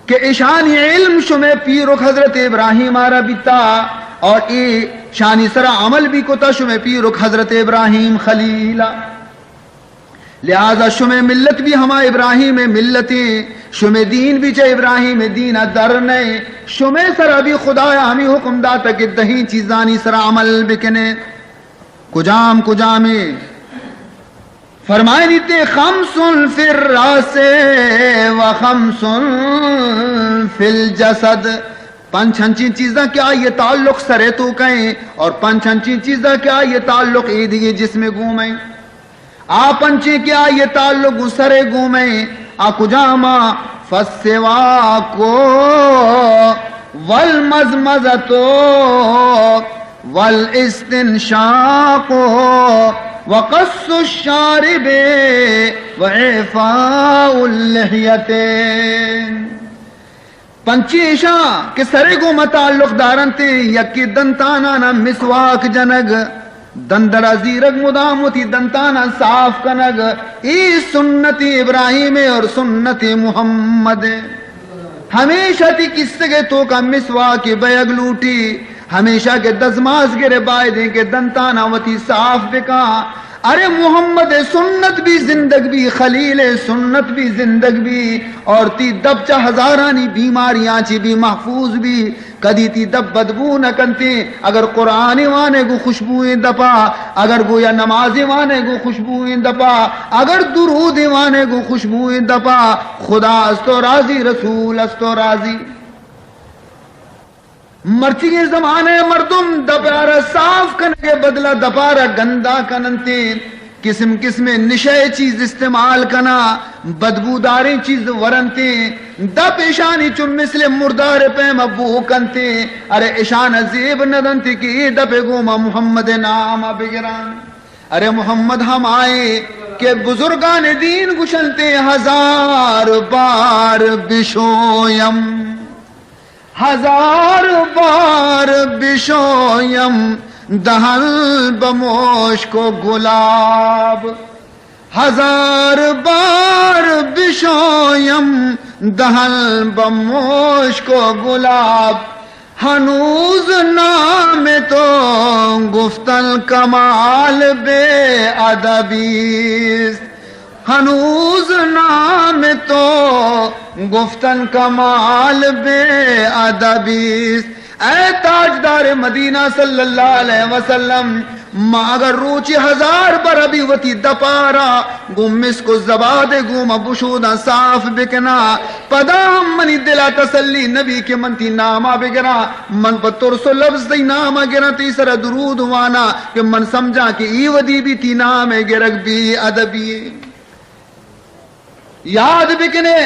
کہ اشانی علم شمئے پیرک حضرت ابراہیم آرا بیتا، اور اے شانی سرا عمل بھی کتا شمئے پیرک حضرت ابراہیم خلیلا۔ لہذا شمئے ملت بھی ہما ابراہیم ملتیں، شمئے دین بھی چہ ابراہیم دینا در نئے، شمئے سرا بھی خدایا ہمیں حکم داتا کہ دہیں چیزانی سرا عمل بکنے۔ کجام کجامیں؟ فرمائنیتے، خمس في الرأس وخمس في الجسد، پنچ ہنچیں چیزاں کہ آئی تعلق سرے توکیں اور پنچ ہنچیں چیزاں کہ آئی تعلق ایدگہ جسم گومیں۔ آ پنچیں کہ آئی تعلق گوں سرے گومیں، آ کجاما؟ فالسواک والمضمضة والاستنشاق وقص الشارب وإعفاء اللحية۔ پنچیں اشاں کہ سرے گوما تعلق دارنتیں، یکے دنتانانا مسواک جنگ، دندرا زیرگ، مدام وتی دنتانا صاف کنگ، اے سنت ابراہیم اور سنت محمد۔ ہمیشہ تی کسگے توکا مسواک بیگ لوٹی، ہمیشہ کہ دزماز گرے بایدیں کہ دنتانا وتی صاف بکاں۔ ارے محمد سنت بھی زندگ بھی، خلیل سنت بھی زندگ بھی، اور تی دپ چہ ہزارانی بیماریاں چی بھی محفوظ بھی۔ کدی تی دپ بدبو نہ کنتے۔ اگر قرآن وانے گو خوشبوئیں دپا، اگر گویا نماز وانے گو خوشبوئیں دپا، اگر درود وانے گو خوشبوئیں دپا، خدا استو راضی، رسول استو راضی۔ مرچیگیں زمانہ ء مردم دپارا صاف کنگ ء بدلا دپارا گندا کننتیں، قسم قسمیں نشہ ء چیز استعمال کنا، بدبوداریں چیز ورنتیں، دپ اشانی چو مثل مردار ء پیم ء بو کنتیں، ارے اشان ء زیب نہ دنت کہ اے دپ ء گوما محمد ء نام ء بگران۔ ارے محمد ہمائے کہ بزرگان دین گشنتیں، ہزار بار بشویم۔ ہزار بار بشویم دہن بہ مشک و گلاب، ہزار بار بشویم دہن بہ مشک و گلاب، ہنوز نام تو گفتن کمال بے ادبی است۔ ہنوز نام تو گفتن کمال بے ادبی است۔ اے تاجدار مدینہ صلی اللہ علیہ وسلم، ما اگر روچے ہزار بر ابی وتی دپارا گوں مسک و زباد گوما بشوداں صاف بکناں، پدا ہم منی دلا تسلی نبی کہ من تی ناما بگراں۔ من پہ ترس و لبز تی ناما گراں، تی سرا درود واناں کہ من سمجھاں کہ ای ودی بی تی نام گرگ بی ادبی۔ یاد بکنے،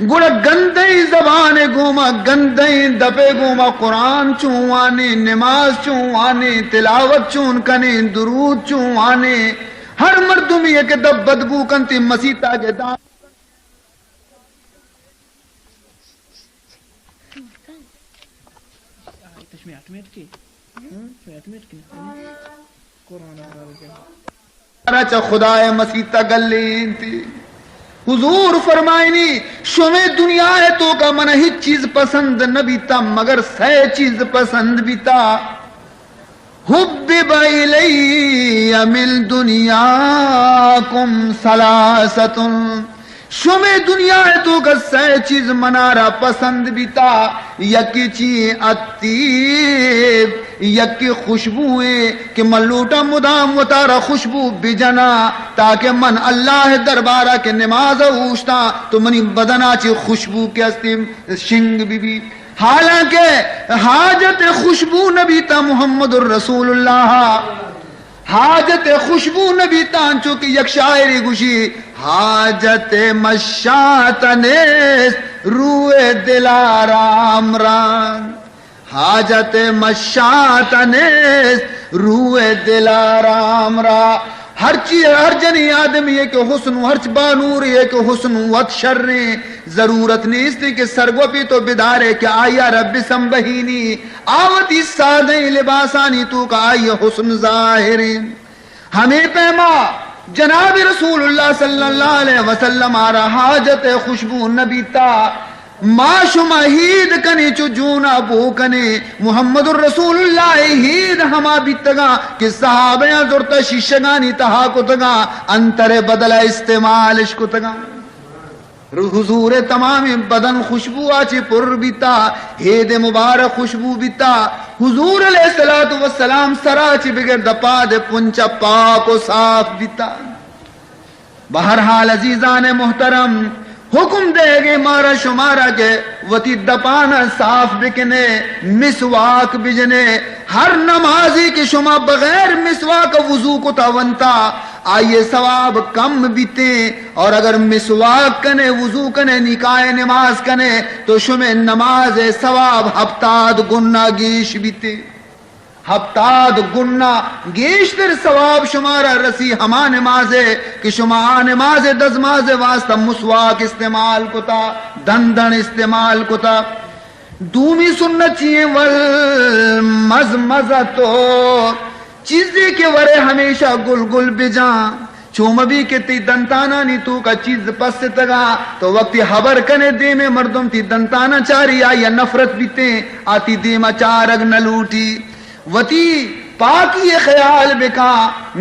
گڑا گندئیں زبان گوما، گندئیں دپے گوما قرآن چون وانے، نماز چون وانے، تلاوت چون کنے، درود چون وانے۔ ہر مردمی یک دپ بدبو کنتی مسیتا کے دام۔ آئی تشمی آٹومیٹکی۔ ہاں، تشمی آٹومیٹکی۔ قرآن حلال کے۔ چہ خدائے مسیت ء گلینتی۔ حضور فرمائنی، شمے دنیا ء توکا من ہچ چیز پسند نہ بیتا مگر سئے چیز پسند بیتا۔ حبب الی من دنیاکم ثلاثۃ۔ شمے دنیا ء توکا سئے چیز منارا پسند بیتا، یکے چی الطیب، یکے خوشبو ایں کہ من لوٹاں مدام وتارا خوشبو بجناں، تاکہ من اللہ ء دربارا کہ نماز ء اوشتاں تو منی بدنا چی خوشبو کہ استیں شنگ بہ بی۔ حالانکہ حاجت خوشبو نہ بیتا محمد الرسول اللہ۔ حاجت خوشبو نہ بیتا، انچو کہ یک شاعرے گوشی، حاجت مشات نیست روح دلارام را۔ حاجت مشات نیست روح دلارام را۔ ہرچی، ہر جنی آدمی ء کہ حسن و ہرچ بانورے ء کہ حسن وت شریں، ضرورت نیست کہ سرگوپی تو بدارے کہ آئی ء را بسمبہینی۔ آ وتی سادہیں لباسانی توکا آئی ء حسن ظاہریں۔ ہمے پیما جناب رسول اللہ صلی اللہ علیہ وسلم آرا حاجت خوشبو نہ بیتا۔ ما شما ہید کنیں چو جونا بو کنیں۔ محمد الرسول اللہ ہید ہما بیتگاں کہ صحابیاں زرتا شیشگانی تہا کتگاں، انتر بدلا استعمالش کتگاں۔ حضور ء تمامیں بدن خوشبو ء چہ پر بیتا، ہید مبارک خوشبو بیتا۔ حضور علیہ الصلوۃ والسلام سرا چہ بگر دپاد پنچ پاک و صاف بیتا۔ بہرحال عزیزان محترم، حکم دئیگے مارا شمارا کہ وتی دپانا صاف بکنے، مسواک بجنے۔ ہر نمازی کہ شما بغیر مسواک وضو کتا ونتا، آئیے ثواب کم بیتیں۔ اور اگر مسواک کنے، وضو کنے، نکاح نماز کنے، تو شمے نماز ثواب ہپتاد گنا گیش بیتے۔ ہپتاد گنا گیشتر ثواب شمارا رسی ہما نماز کہ شما آ نماز دزماز واسطہ مسواک استعمال کتا، دندن استعمال کتا۔ دومی سنت چی ایں؟ والمضمضۃ، چیزے کہ ورے ہمیشہ گل گل بجاں، چو مبی کہ تی دنتانانی توکا چیز پستگا، تو وقتی ہبر کنے دیمے مردم تی دنتانا چاری آیا نفرت بیتیں، آ تی دیما چارگ نہ لوٹی۔ وتی پاکی خیال بکاں،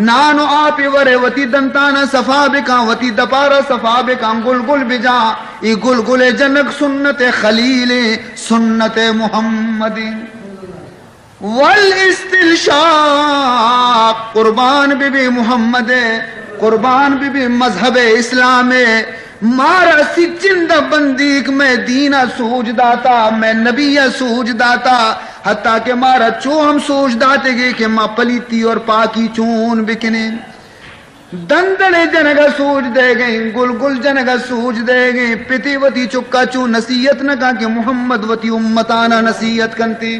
نان و آپ ورے وتی دنتانا صفا بکاں، وتی دپارا صفا بکاں، گل گل بجاں۔ ای گل گل جنگ سنت خلیل، سنت محمد۔ والاستنشاق، قربان بہ بی محمد، قربان بہ بی مذہب اسلام۔ مارا سچند بندیک مئے دین ء سوج داتا، مئے نبی ء سوج داتا، حتیٰ کہ مارا چو ہم سوج داتگے کہ ما پلیتی اور پاکی چون بکنیں۔ دندڑے جنگ ء سوج دئیگیں، گل گل جنگ ء سوج دئیگیں، پتے وتی چکا چو نصیحت نہ کن کہ محمد وتی امتانا نصیحت کنتے۔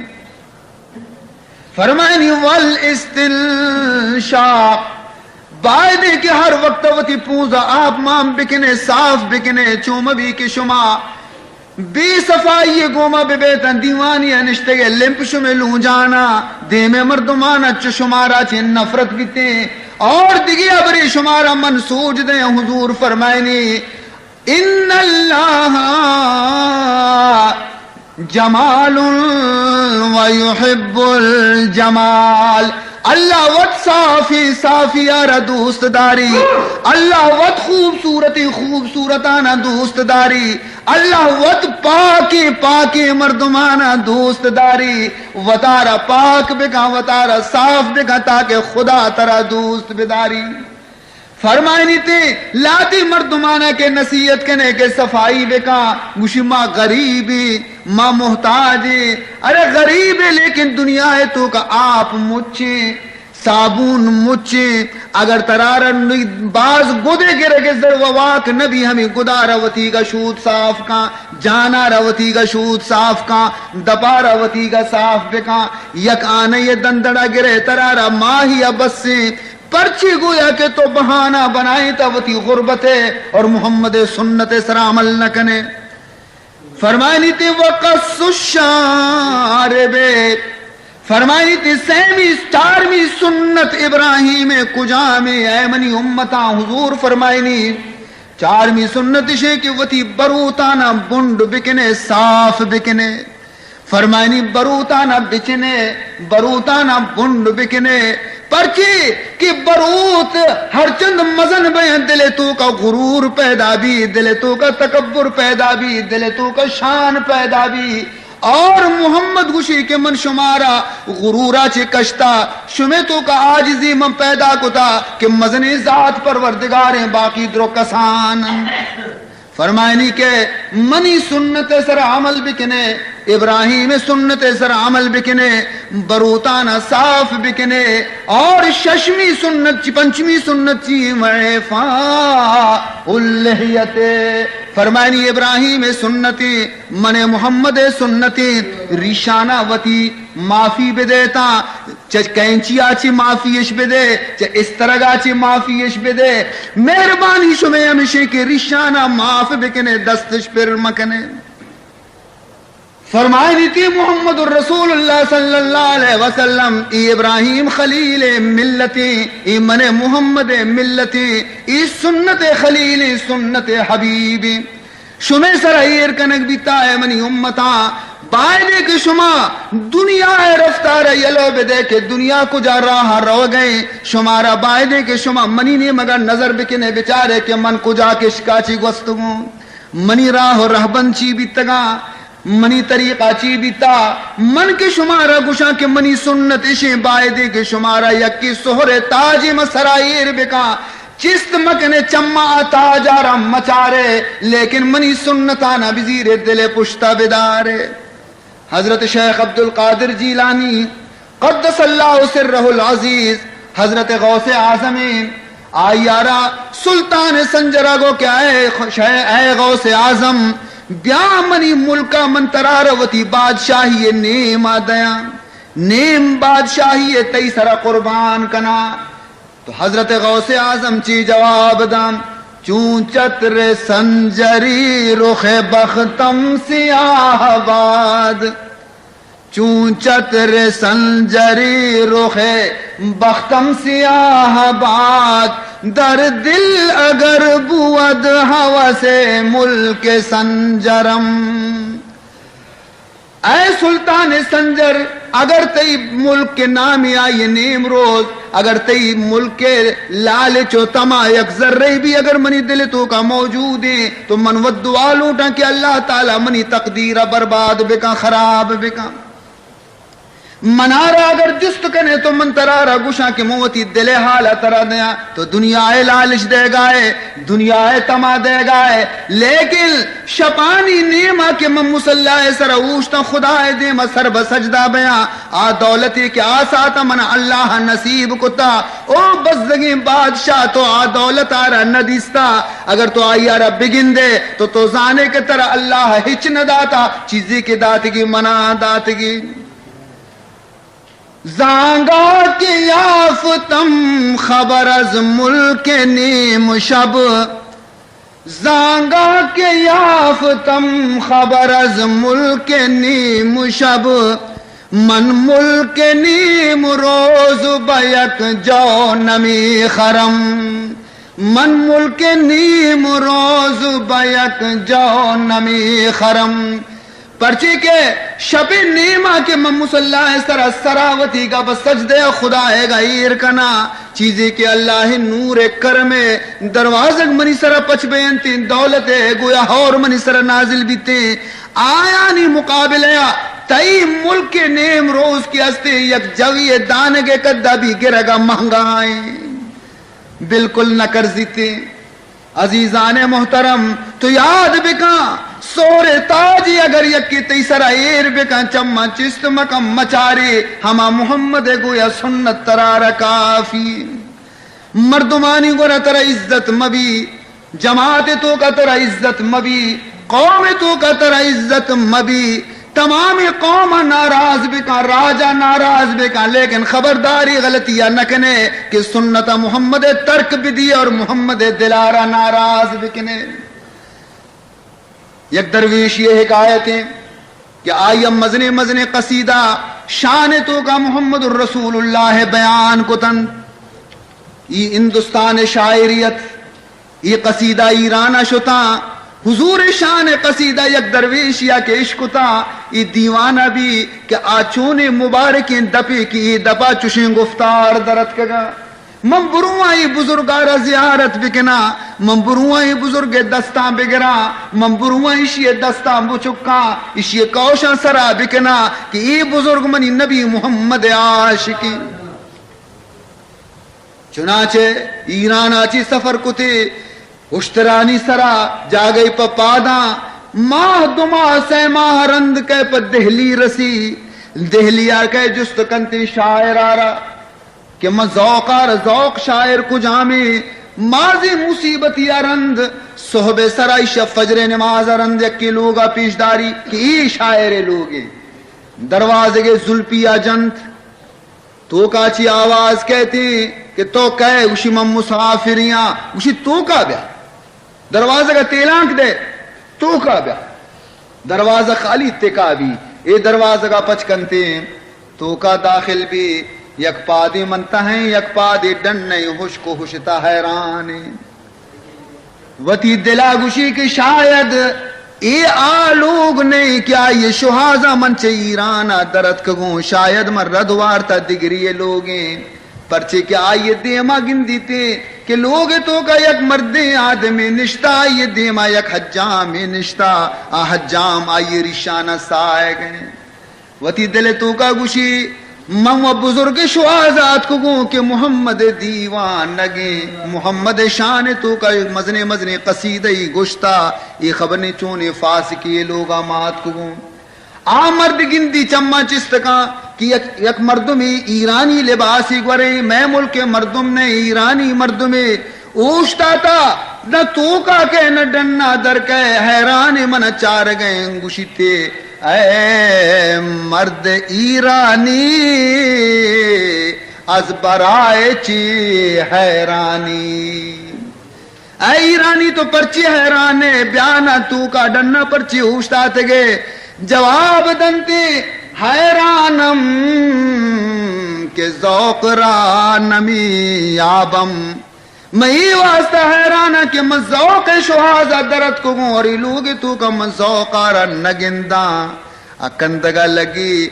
فرمائنی والاستنشاق، بایدیں کہ ہر وقت وتی پونز ء آپ مان بکنے، صاف بکنے، چو مبی کہ شما بے صفائی ء گوما ببیتاں، دیوانی ء نشتگ ء لمپ شمے لونجانا، دیمے مردمانا چو شمارا چہ نفرت بیتیں۔ اور دگہ ابرے شمارا من سوج دیں، حضور فرمائنی، ان اللہ جمال و یحب الجمال۔ اللہ وت صافیں صافیاں را دوست داری، اللہ وت خوبصورتیں خوبصورتانا دوست داری، اللہ وت پاکیں پاکیں مردمانا دوست داری۔ وتارا پاک بکن، وتارا صاف بکن، تاکہ خدا ترا دوست بداری۔ فرمائنی تے لاتی مردمانا کہ نصیحت کنے کہ صفائی بکا، گوشی ما غریبیں، ما محتاجیں۔ ارے غریبیں لیکن دنیا ءِ توکا آپ مچیں، صابون مچیں۔ اگر ترارا نی-، باز گدے گرگ ءِ ضرور واک نبی، ہمیں گدارا وتیگا شود صاف کن، جانارا وتیگا شود صاف کن، دپارا وتیگا صاف بکن۔ یک آنہ ءِ دندڑا گرے ترارا ماہی ءَ بسیں۔ پرچے گویا کہ تو بہانہ بنائیں تا وتی غربت ءِ اور محمد ءِ سنت ءِ سرا عمل نہ کنے؟ فرمائنی تے وقص الشارب، فرمائنی تے سیمی چارمی سنت ابراہیم ءِ کجامیں اے منی امتاں؟ حضور فرمائنی چارمی سنت اشیں کہ وتی بروتانا بنڈ بکنے، صاف بکنے۔ فرمائنی بروتانا بچنے، بروتانا بنڈ بکنے، پرچے کہ بروت ہرچند مزن بیں دل ءِ توکا غرور پیدا بی، دل ءِ توکا تکبر پیدا بی، دل ءِ توکا شان پیدا بی۔ اور محمد گوشی کہ من شمارا غرورا چہ کشتا، شمے توکا عاجزی من پیدا کتا کہ مزنیں ذات پروردگاریں، باقی درو کسان۔ فرمائنی کہ منی سنت ءِ سرا عمل بکنے، ابراہیم ءِ سنت ءِ سرا عمل بکنے، بروتانا صاف بکنے۔ اور ششمی سنت چی، پنچمی سنت چی؟ وإعفاء اللحیۃ۔ فرمائنی ابراہیم ءِ سنتیں، من محمد ءِ سنتیں، ریشانا وتی معافی بدیتا۔ چہ کینچیا چہ معافی اش بدے، چہ استرگا چہ معافی اش بدے۔ مہربانی شمے ہمشیں کہ ریشانا معاف بکنے، دستش پر مکنے۔ فرمائنی تی محمد رسول اللہ صلی اللہ علیہ وسلم، ای ابراہیم خلیل ملتیں، ای من محمد ملتیں، ای سنت خلیل، سنت حبیبیں۔ شمے سرا ایر کنگ بیتا، اے منی امتاں، بایدے کہ شما دنیا ءِ رفتار ءَ یلو بدے کہ دنیا کجا راہ ءَ روگ ءَ ایں۔ شمارا بایدے کہ شما منی نیمگ ءَ نظر بکنے، بچارے کہ من کجا کشکا چی گوستگوں، منی راہ و رہبند چی بیتگاں، منی طریقہ چی بیتا۔ من کہ شمارا گوشاں کہ منی سنت اشیں، بایدے کہ شمارا یکے سہر ءِ تاجے ما سرا ایر بکاں۔ چست مکنے چماں آ تاجارا مچارے، لیکن منی سنتانا بزیرے، دل ءِ پشتا بدارے۔ حضرت شیخ عبدالقادر جیلانی قدس اللہ سرہ العزیز، حضرت غوث اعظم، آئیارا سلطان سنجرا گو کہ اے خ-، شے-، اے غوث اعظم، بیا منی ملکا، من ترارا وتی بادشاہی نیما دیاں، نیم بادشاہی تئی سرا قربان کناں۔ تو حضرت غوث اعظم چی جواب داں؟ چون چتر سنجری رخ بختم سیاہ باد، چون چتر سنجری رخ بختم سیاہ باد، در دل اگر بود هوس ملک سنجرم۔ اے سلطان سنجر، اگر تئی ملک ءِ نامی آئی نیمروز، اگر تئی ملک ءِ لالچ و طمع یک ذرے بھی اگر منی دل ءِ توکا موجود ایں، تو من وت دعا لوٹاں کہ اللہ تعالی منی تقدیر ءَ برباد بکن، خراب بکن۔ منارا اگر جست کنے تو من ترارا گوشاں کہ من وتی دل ءِ حال ءَ ترا دیاں، تو دنیا ءِ لالچ دیگائے، دنیا ءِ طمع دیگائے، لیکن شپانی نیما کہ من مصلی ءِ سرا اوشتاں، خدا ءِ دیما سر بہ سجدہ بیاں، آ دولتے کہ آ ساعتا من اللہ نصیب کتا، او بزگیں بادشاہ، تو آ دولت آرا نہ دیستا۔ اگر تو آئی آرا بگندے تو تو زانے کہ ترا اللہ ہچ نہ داتا، چیزے کہ داتگی منا داتگی۔ زانگا که یافتم خبر از ملک نیم شب، زانگا که یافتم خبر از ملک نیم شب، من ملک نیم روز به یک جا نمی خرم، من ملک نیم روز به یک جا نمی خرم۔ پرچے کہ شپ ءِ نیما کہ من مصلی ءِ سرا سرا وتی گپ سجدہ ءَ خدائے گا ایر کناں، چیزے کہ اللہ ءِ نور ءِ کرم ءِ دروازگ منی سرا پچ بینتیں، دولت ءِ گویا ہور منی سرا نازل بیتیں، آیانی مقابلہ ءَ تئی ملک ءِ نیمروز کہ استیں یک جوی ءِ دانگ ءِ کدا بھی گرگا مہنگا ایں، بالکل نہ کرزیتیں۔ عزیزان محترم، تو یاد بکن، سہر تاجی اگر یکے تئی سرا ایر بکن، چماں چست مکن، مچارے، ہما محمد ءِ گویا سنت ترا را کافی۔ مردمانی گورا ترا عزت مبی، جماعت توکا ترا عزت مبی، قوم توکا ترا عزت مبی، تمام قوم ناراض بکن، راجا ناراض بکن، لیکن خبرداری غلطی نہ کنے کہ سنت محمد ترک بدی اور محمد دلارا ناراض بکنے۔ یک درویشی حکایت کہ آئی مزنے مزنے قصیدہ شان توکا محمد الرسول اللہ بیان کتن۔ ای ہندوستان شاعریت، ای قصیدہ ایران ءَ شتاں، حضور شان قصیدہ یک درویشی ءَ کہ اشکتاں، ای دیوانہ بی کہ آ چونیں مبارکیں دپے کہ ای دپا چشیں گفتار درتکگا۔ من برواں ای بزرگا را زیارت بکناں، من برواں ای بزرگ دستاں بگراں، من برواں اشی دستاں بچکاں، اشی کوشاں سرا بکناں کہ ای بزرگ منی نبی محمد عاشقیں۔ چنانچہ ایران ءَ چہ سفر کتے، اشترانی سرا جاگہے پہ پاداں، ماہ دو ماہ سئے ماہ رند کئے پہ دہلی رسی، دہلی ءَ کئے جست کنتے شاعر ءَ را کہ من ذوق ءَ را، ذوق شاعر کجامیں، مازیں مصیبتی ءَ رند، صحب ءِ سرا ایشی فجر ءِ نماز ءَ رند یکے لوگ ءَ پیش داری کہ ای شاعر ءِ لوگے۔ دروازگ ءِ زلپی ءَ جنت، توکا چی آواز کئیت کہ تو کئے؟ گوشی من مسافریاں۔ گوشی توکا بیا، دروازگ ءَ تیلانک دے، توکا بیا۔ دروازگ خالی تکا بی، اے دروازگ ءَ پچ کنتے، توکا داخل بی، یک پادے من تہیں، یک پادے ڈنیں، ہشک و ہشتا حیرانیں۔ وتی دلا گوشی کہ شاید اے آ لوگ نئیں کہ آئی شوہازا من چہ ایرانا درتکگوں، شاید من رد وارتا دگری لوگیں، پرچے کہ آئی دیما گندیتے کہ لوگ توکا یک مردیں آدمے نشتا، آئی دیما یک حجامے نشتا، آ حجام آئی ریشانا سائگیں۔ وتی دل ءِ توکا گوشی، من و بزرگ شوہاز آتکگوں کہ محمد دیوانگیں، محمد شان ءِ توکا مزنیں مزنیں قصیدہ ای گوشتا، اے خبر نی چونیں فاسقی لوگا ما آتکگوں۔ آ مرد گندی چماں چست کاں کہ یک، یک مردمے ایرانی لباسی گوریں، مئے ملک ءِ مردم نہ، ایرانی مردمے۔ اوشتاتا نہ توکا کئے نہ ڈنا در کئے، حیران من چارگیں۔ گوشیتے، اے مرد ایرانی، از برائے چی حیرانی؟ اے ایرانی، تو پرچی حیران ئے؟ بیا نہ توکا ڈنا پرچی اوشتاتگے؟ جواب دنتے، حیرانم کہ ذوق را نمیابم۔ من اے واسطہ حیراناں کہ من ذوق ءِ شوہازا درتکگوں اور اے لوگ ءِ توکا من ذوقا را نہ گنداں۔ آ کندگا لگی،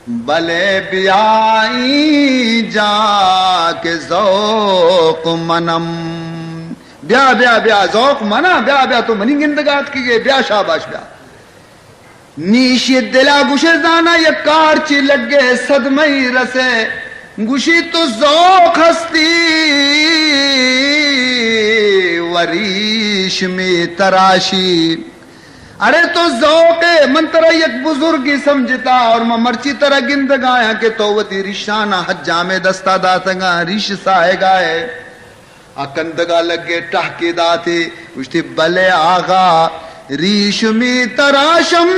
بلے بیا اینجا کہ ذوق منم۔ بیا، بیا، بیا، ذوق منا، بیا، بیا، تو منی گندگا اتکگے، بیا، شاباش، بیا۔ نی ایشی دلا گوشے، زانا یک کار چی لگے، صدمہ ای رسے۔ گوشی تو ذوق ہستی و ریش می تراشی۔ اڑے تو ذوق ئے، من ترا یک بزرگے سمجھتا اور من مرچی ترا گندگایاں کہ تو وتی ریشانا حجامے دستا داتگاں، ریش ساہگا ئے۔ آ کندگا لگے، ٹہکے داتے، گوشتی، بلے آغا، ریش می تراشم،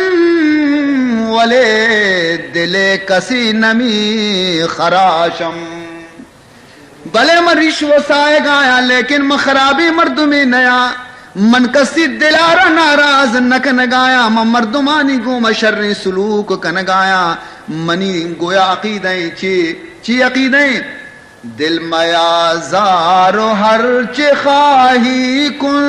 ولے دل کسی نمی خراشم۔ بلے من ریش وسائگایاں، لیکن من خرابیں مردمے نیاں۔ من کسی دلارا ناراض نہ کنگایاں، من مردمانی گوما شریں سلوک کنگایاں۔ منی گویا عقیدہ ایں چی؟ چی عقیدہ ایں؟ دل میازار و ہر چه خواهی کن،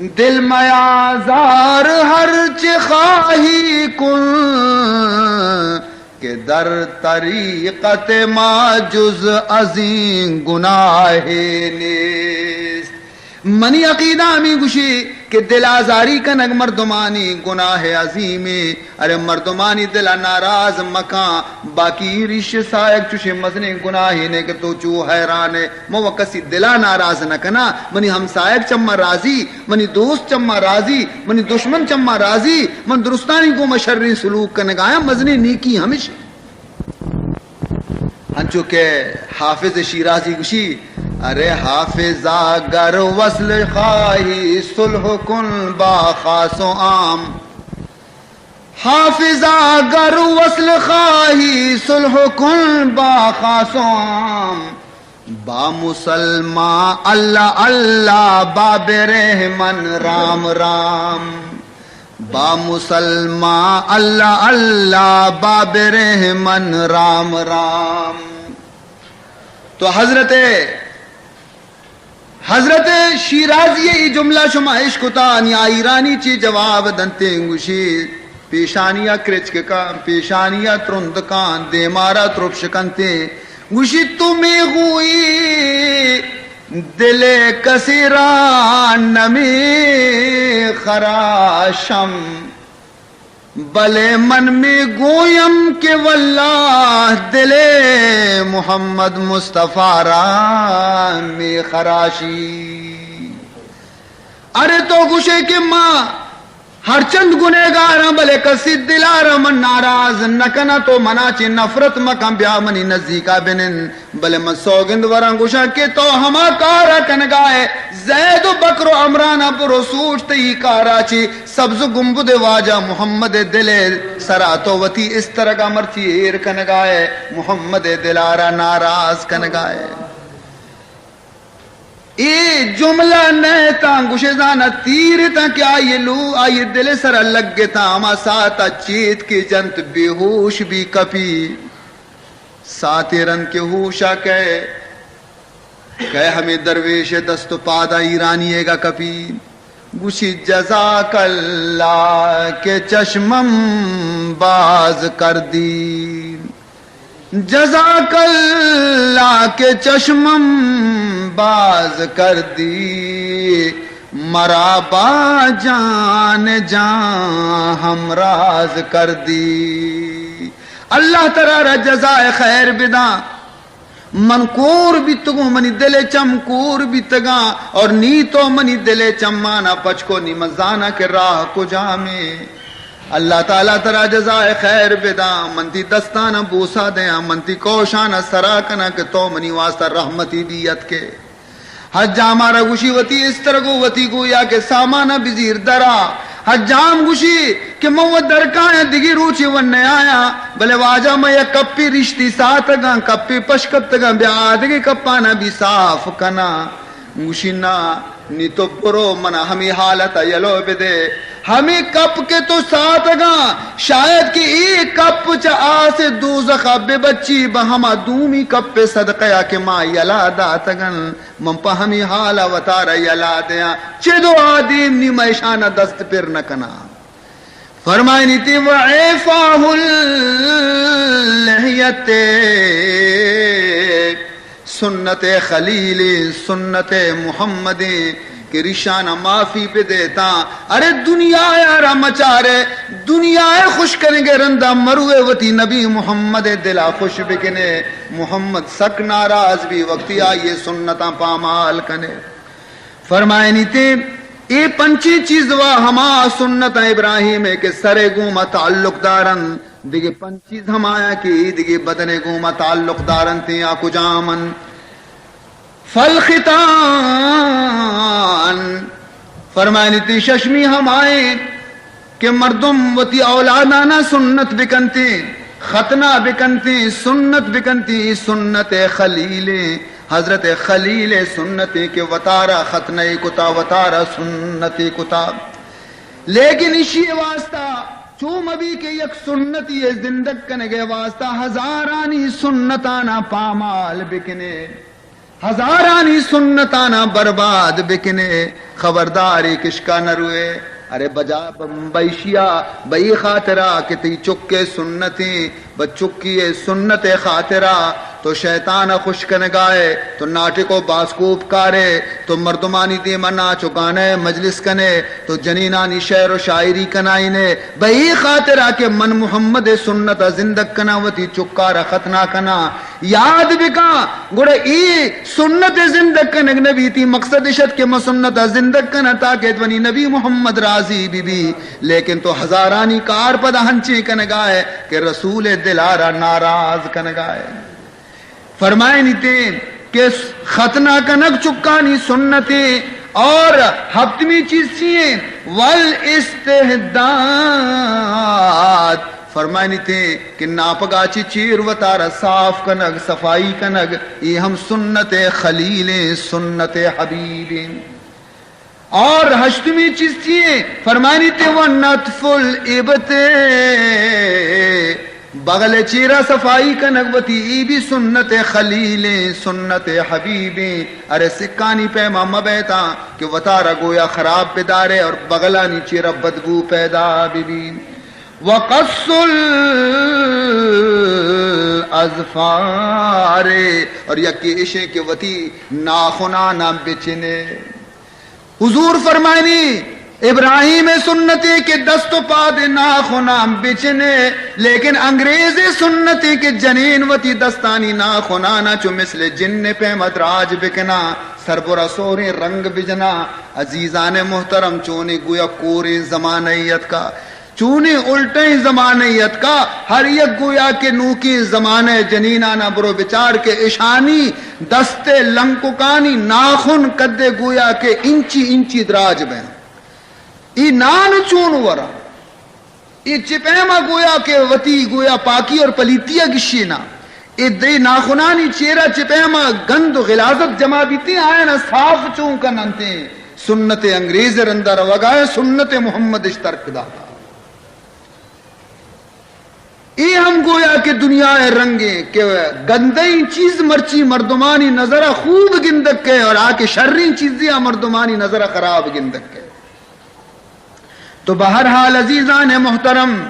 دل میازار، هر چه خواهی کن، که در طریقت ما جز از این گناه نیست. منی عقیدہ ہمے گوشی کہ دل آزاری کنگ مردمانی گناہ عظیمے۔ ارے مردمانی دل ء ناراض مکاں، باقی ریش سائگ چوشیں مزنیں گناہے نے کہ تو چو حیران ئے۔ من و کسی دل ء ناراض نہ کناں، منی ہمسائگ چما راضی، منی دوست چما راضی، منی دشمن چما راضی، من درستانی گوما شریں سلوک کنگایاں، مزنیں نیکی ہمش۔ انچو کہ حافظ شیرازی گوشی، ارے حافظا گر وصل خواهی صلح کن با خاص و عام، حافظا گر وصل خواهی صلح کن با خاص و عام، با مسلمان الله الله با برهمن رام رام، با مسلمان الله الله با برهمن رام رام۔ تو حضرت، حضرت شیرازی ء اے جملہ شما اشکتا، نی آ ایرانی چی جواب دنتے، گوشی، پیشانی ء کرچک کاں، پیشانی ء ترند کاں، دیمارا ترپش کنتے۔ گوشی، تو میگویی دل کسی را نمیخراشم، بلے من میگویم که والله دل محمد مصطفی را میخراشی۔ ارے تو گوشے کہ ما ہرچند گنہگاراں، بلے کسی دلارا من ناراض نہ کناں، تو منا چہ نفرت مکن، بیا منی نزیکا بنند۔ بلے من سوگند وراں گوشاں کہ تو ہما کارا کنگائے، زید و بکر و عمرانا برو سوچ، تئی کارا چی سبز گنبد واجہ محمد دل سرا تو وتی استرگا مرچی ایر کنگائے، محمد دلارا ناراض کنگائے۔ اے جملہ نہ تاں گوشے زانا تیر تاں کہ آئی لو، آئی دل سرا لگ تاں، ہما ساعت چیت کہ جنت بے ہوش بی کپی۔ ساعتے رند کہ ہوشا کئے، کئے ہمے درویش دست و پادا ایرانی ئیگا کپی۔ گوشی، جزاک اللہ کہ چشمم باز کردی، جزاک اللہ کہ چشمم باز کردی، مرا با جان جان ہمراز کردی۔ اللہ ترا را جزائے خیر بداں۔ من کور بیتگوں، منی دل ء چم کور بیتگاں، اور نی تو منی دل ء چمانا پچ کو، نی من زاناں کہ راہ کجامیں۔ اللہ تعالی ترا جزائے خیر بداں، من تی دستانا بوسا دیاں، من تی کوشانا سرا کناں کہ تو منی واسطہ رحمتی بیت کے۔ حجام ء را گوشی، وتی استرگ و وتی گویا کہ سامان ء بزیر درا۔ حجام گوشی کہ من و درکایاں، دگی روچے و نیایاں، بلے واجہ من یک کپے ریشتی ساتگاں، کپے پش کپتگاں، بیا آدگہ کپانا بی صاف کناں۔ گوشی، نا، نی تو برو، منا ہمے حالت ء یلو بدے۔ ہمے کپ کہ تو ساتگاں، شاید کہ اے کپ چہ آس دوزخ ء بہ بچی، بہ ہما دومی کپ ء صدقہ ء کہ ما یلا داتگن۔ من پہ ہمے حال ء وتارا یلا دیاں، چد و آدیم نی من اشانا دست پر نہ کناں۔ فرمائنی تی، و اعفاء اللحیت، سنت خلیل، سنت محمد، کہ ریشانا معافی بدیتاں۔ ارے دنیا ء را مچارے، دنیا ء خوش کنگے رندا مروے وتی نبی محمد ء دلا خوش بکنے۔ محمد سک ناراض بی، وقتی آئی سنتاں پامال کنے۔ فرمائنی تے، اے پنچیں چیز وا ہما سنت ابراہیم ء کہ سر ء گوما تعلق دارن، دگہ پنچ چیز ہمایا کہ اے دگہ بدن ء گوما تعلق دارنت، آ کجام انت؟ فالختان، فرمائنی تی ششمی ہمائیں کہ مردم وتی اولادانا سنت بکنتیں، ختنہ بکنتیں، سنت بکنتیں، اے سنت خلیلیں، حضرت خلیل سنتیں کہ وتارا ختنہ کتا، وتارا سنت کتا۔ لیکن اشی واسطہ چو مبی کہ یک سنتی زندگ کنگے واسطہ ہزارانی سنتانا پامال بکنے۔ ہزارانی سنتانا برباد بکنے، خبرداری کشکا نہ روئے۔ ارے بجا بمبئیشیا بئی خاطرا کہ تئی چکے سنتیں، بچکی ءِ سنت ءِ خاطرا تو شیطان ءَ خوش کنگائے، تو ناٹک و باسکوپ کارے، تو مردمانی دیم ءَ ناچ و گانا ءِ مجلس کنے، تو جنینانی شعر و شاعری کنائینے، بہ اے خاطرا کہ من محمد ءِ سنت ءَ زندگ کناں، وتی چکار ءَ ختنہ کناں۔ یاد بکاں، گڑا اے سنت ءِ زندگ کنگ نہ بیتی، مقصد اش ات کہ من سنت ءَ زندگ کناں تاکہ منی نبی محمد راضی بہ بی۔ لیکن تو ہزارانی کار پدا ہنچیں کنگائے کہ رسول ءِ دلارا ناراض کنگائے۔ فرمائنیتے کہ ختنہ کنگ چکانی سنتیں۔ اور ہپتمی چیز چی ایں؟ والاستحداد۔ فرمائنیتے کہ ناپگا چی چیر وتارا صاف کنگ، صفائی کنگ، اے ہم سنت خلیلیں، سنت حبیبیں۔ اور ہشتمی چیز چی ایں؟ فرمائنیتے و نتف الابط، بغل چیرا صفائی کنگ وتی، ای بھی سنت خلیلیں، سنت حبیبیں۔ ارے سکانی پیما مبیتاں کہ وتارا گویا خراب بدارے اور بغلانی چیرا بدبو پیدا بہ بی۔ وقص الاظفار، اور یکی اشیں کہ وتی ناخنانا بچنے۔ حضور فرمائنی، ابراہیم ءِ سنتے کہ دست و پاد ناخناں بچنے، لیکن انگریز ءِ سنتے کہ جنین وتی دستانی ناخنانا چو مثل جن ءِ پیما دراج بکناں، سربرا سوریں رنگ بجناں۔ عزیزان محترم، چونیں گویا کوریں زمانہ اتکا۔ چونیں الٹیں زمانہ اتکا، ہر یک گویا کہ نوکیں زمانہ ءِ جنینانا برو بچار کہ اشانی دست ءِ لنککانی ناخن کدے گویا کہ انچی انچی دراج بیں۔ ای نان چون ورا؟ ای چہ پیما گویا کہ وتی گویا پاکی اور پلیتی ءَ گشینا؟ اے دے ناخنانی چیرا چہ پیما گند و غلاظت جمع بیتیں، آیانا صاف چون کننتیں؟ سنت انگریز ءِ رندا روگا ایں، سنت محمد اش ترک داتا۔ اے ہم گویا کہ دنیا ءِ رنگیں کہ گندئیں چیز مرچی مردمانی نظر ءَ خوب گندگ کئے اور آ کہ شریں چیزے آ مردمانی نظر ءَ خراب گندگ کئے۔ تو بہرحال عزیزان محترم،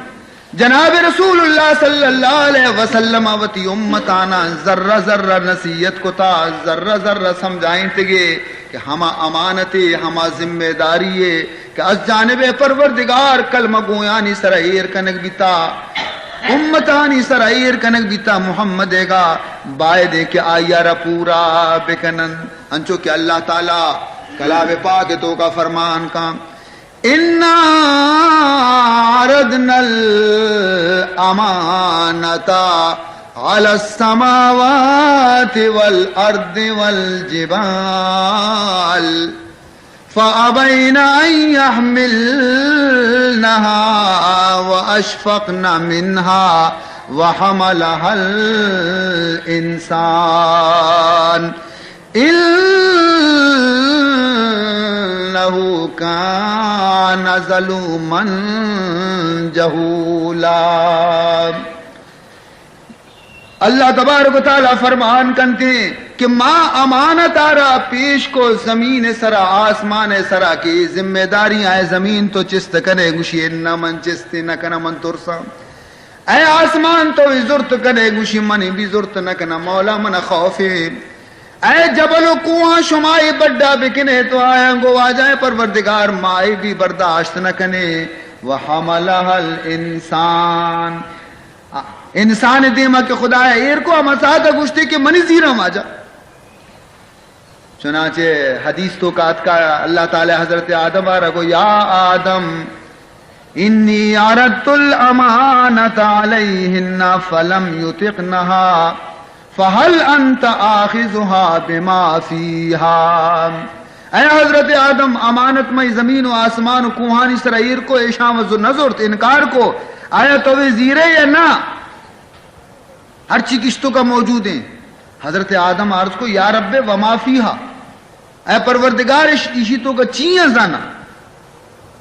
جناب رسول اللہ صلی اللہ علیہ وسلم ءَ وتی امتانا ذرہ ذرہ نصیحت کتا، ذرہ ذرہ سمجھائینتگے کہ ہما امانتے، ہما ذمہ داری کہ از جانب پروردگار کلمہ گویانی سرا ایر کنگ بیتا، امتانی سرا ایر کنگ بیتا، محمد ءَ گا بایدیں کہ آئی ءَ را پورا بکنن۔ انچو کہ اللہ تعالی کلام پاک ءِ توکا فرمان کن، انا عرضنا الامانة على السماوات والارض والجبال فأبين أن يحملنها وأشفقن منها وحملها الإنسان إنه كان ظلوما جهولا۔ اللہ تبارک و تعالی فرمان کنتے کہ ما امانت آرا پیش کو زمین سرا، آسمان سرا، کہ اے ذمہ داری آئے زمین تو چست کنے؟ گوشی، انا من چست نہ کناں، من ترساں۔ اے آسمان تو بھی زرت کنے؟ گوشی، من بھی زرت نہ کناں، مولا من خوفے۔ اے جبل و کوہاں شما اے بڈا بکنے تو آیاں گو واجہ پروردگار ما اے بھی برداشت نہ کنے۔ وحملها الانسان، انسان دیما کہ خدا ایر کو، ہما ساعت گوشتے کہ منی زیراں واجہ۔ چنانچہ حدیث توکا اتکا، اللہ تعالی حضرت آدم آرا گو، یا آدم، انی عرضت الامانة علیهن فلم یطقنها فهل انت آخذها بما فیها؟ اے حضرت آدم، امانت مئی زمین و آسمان و کوہانی سرا ایر کو، ایشاں و نہ زرت، انکار کو، آیا تو وی زیرے یا نہ؟ ہرچی کشتو کا موجود ہیں۔ حضرت آدم عرض کو، یا رب وما فیها، اے پروردگار، اش-، ایشی توکا چی ایں زانا؟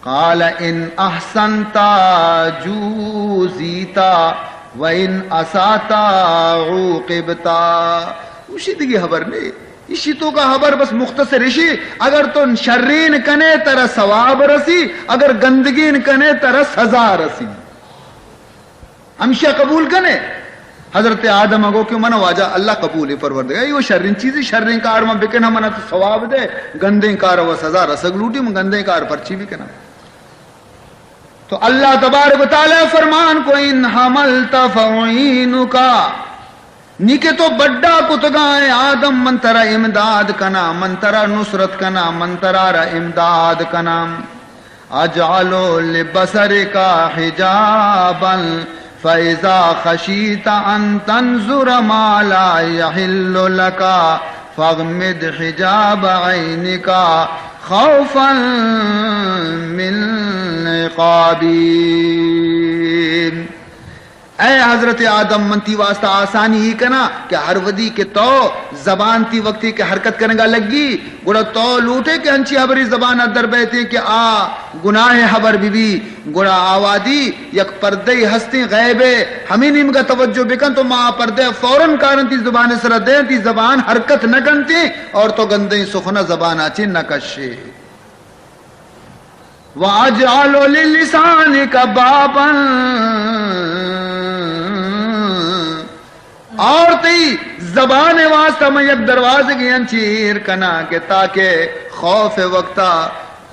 قال ان احسنت جوزیت و ان اسأت عوقبت۔ گوشی، دگہ ہبر نے، ایشی توکا خبر بس مختصر ایشی، اگر تو شرین کنے ترا ثواب رسی، اگر گندگین کنے ترا سزا رسی۔ ہمشیا قبول کنے؟ حضرت آدم گو کہ من واجہ اللہ قبول، پروردگار، یہ شرین چیزی، شرین کار من بکناں، من تو ثواب دے، گندیں کار و سزا رسگ لوٹی، من گندیں کار پرچی بکناں؟ تو اللہ تبارک و تعالی فرمان کو، ان حملت فاعینک، نی کہ تو بڈا کتگا اے آدم، من ترا امداد کناں، من ترا نصرت کناں، من ترا را امداد کناں۔ اجعل لبصرک حجابا فاذا خشیت ان تنظر ما لا یحل لک فاغمض حجاب عینک خوفا من عقابی۔ اے حضرت آدم، من تی واسطہ آسانی ای کناں کہ ہر ودی کہ تو زبان تی وقتی کہ حرکت کنگا لگی، گڑا تو لوٹے کہ ہنچی حبری زبان در بیتے کہ آ گناہ حبر بی بی، گڑا آوادی یک پردے ہستیں غیبے، ہمیں نیمگا توجہ بکن تو ما آ پردے فوراً کارن تی زبان سر دیں، تی زبان حرکت نہ کنتے اور تو گندیں سخن زبان آچے نہ کشے۔ واجعل للسانک بابا، اور تئی زبان واسطہ من یک دروازگے انچی ایر کناں کہ تاکہ خوف وقتا،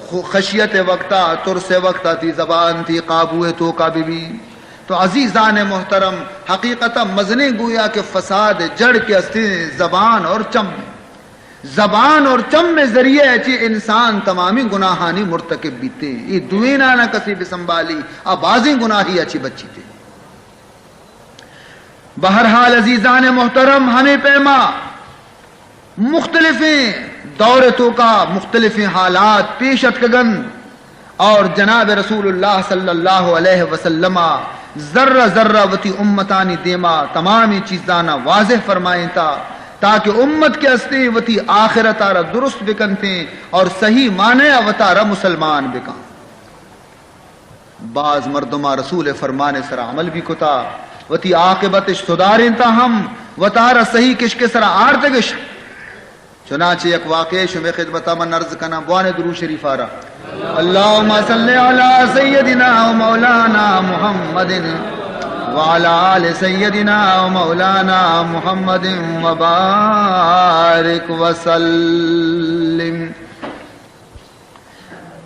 خو-، خشیت وقتا، ترس وقتا تی زبان تی قابو توکا بی بی۔ تو عزیزان محترم، حقیقتا مزنیں گویا کہ فساد جڑ کے ہستی زبان اور چم۔ زبان اور چم ذریعہ چی انسان تمامی گناہانی مرتکب بیتے۔ یہ دوینانا کسی بسنبالی، آ بازیں گناہی اچی بچیتے۔ بہرحال عزیزان محترم، ہمیں پیما مختلفیں دور توکا مختلفیں حالات پیش اتکگن اور جناب رسول اللہ صلی اللہ علیہ وسلم ذرہ ذرہ وتی امتانی دیما تمامیں چیزانا واضح فرمائیں تا، تاکہ امت کے ہستے وتی آخرتا را درست بکنتیں اور صحیح معنی وتارا مسلمان بکن۔ باز مردماں رسول ءِ فرمان ءِ سرا عمل بھی کتا، وتی عاقبت اش سدارینتا ہم، وتارا صحیح کشک ءِ سرا آرتگش۔ چنانچہ یک واقعے شمے خدمتا من عرض کناں، بوانے درود شریف آرا۔ اللهم صل على سيدنا ومولانا محمد وعلى آل سيدنا ومولانا محمد وبارك وسلم۔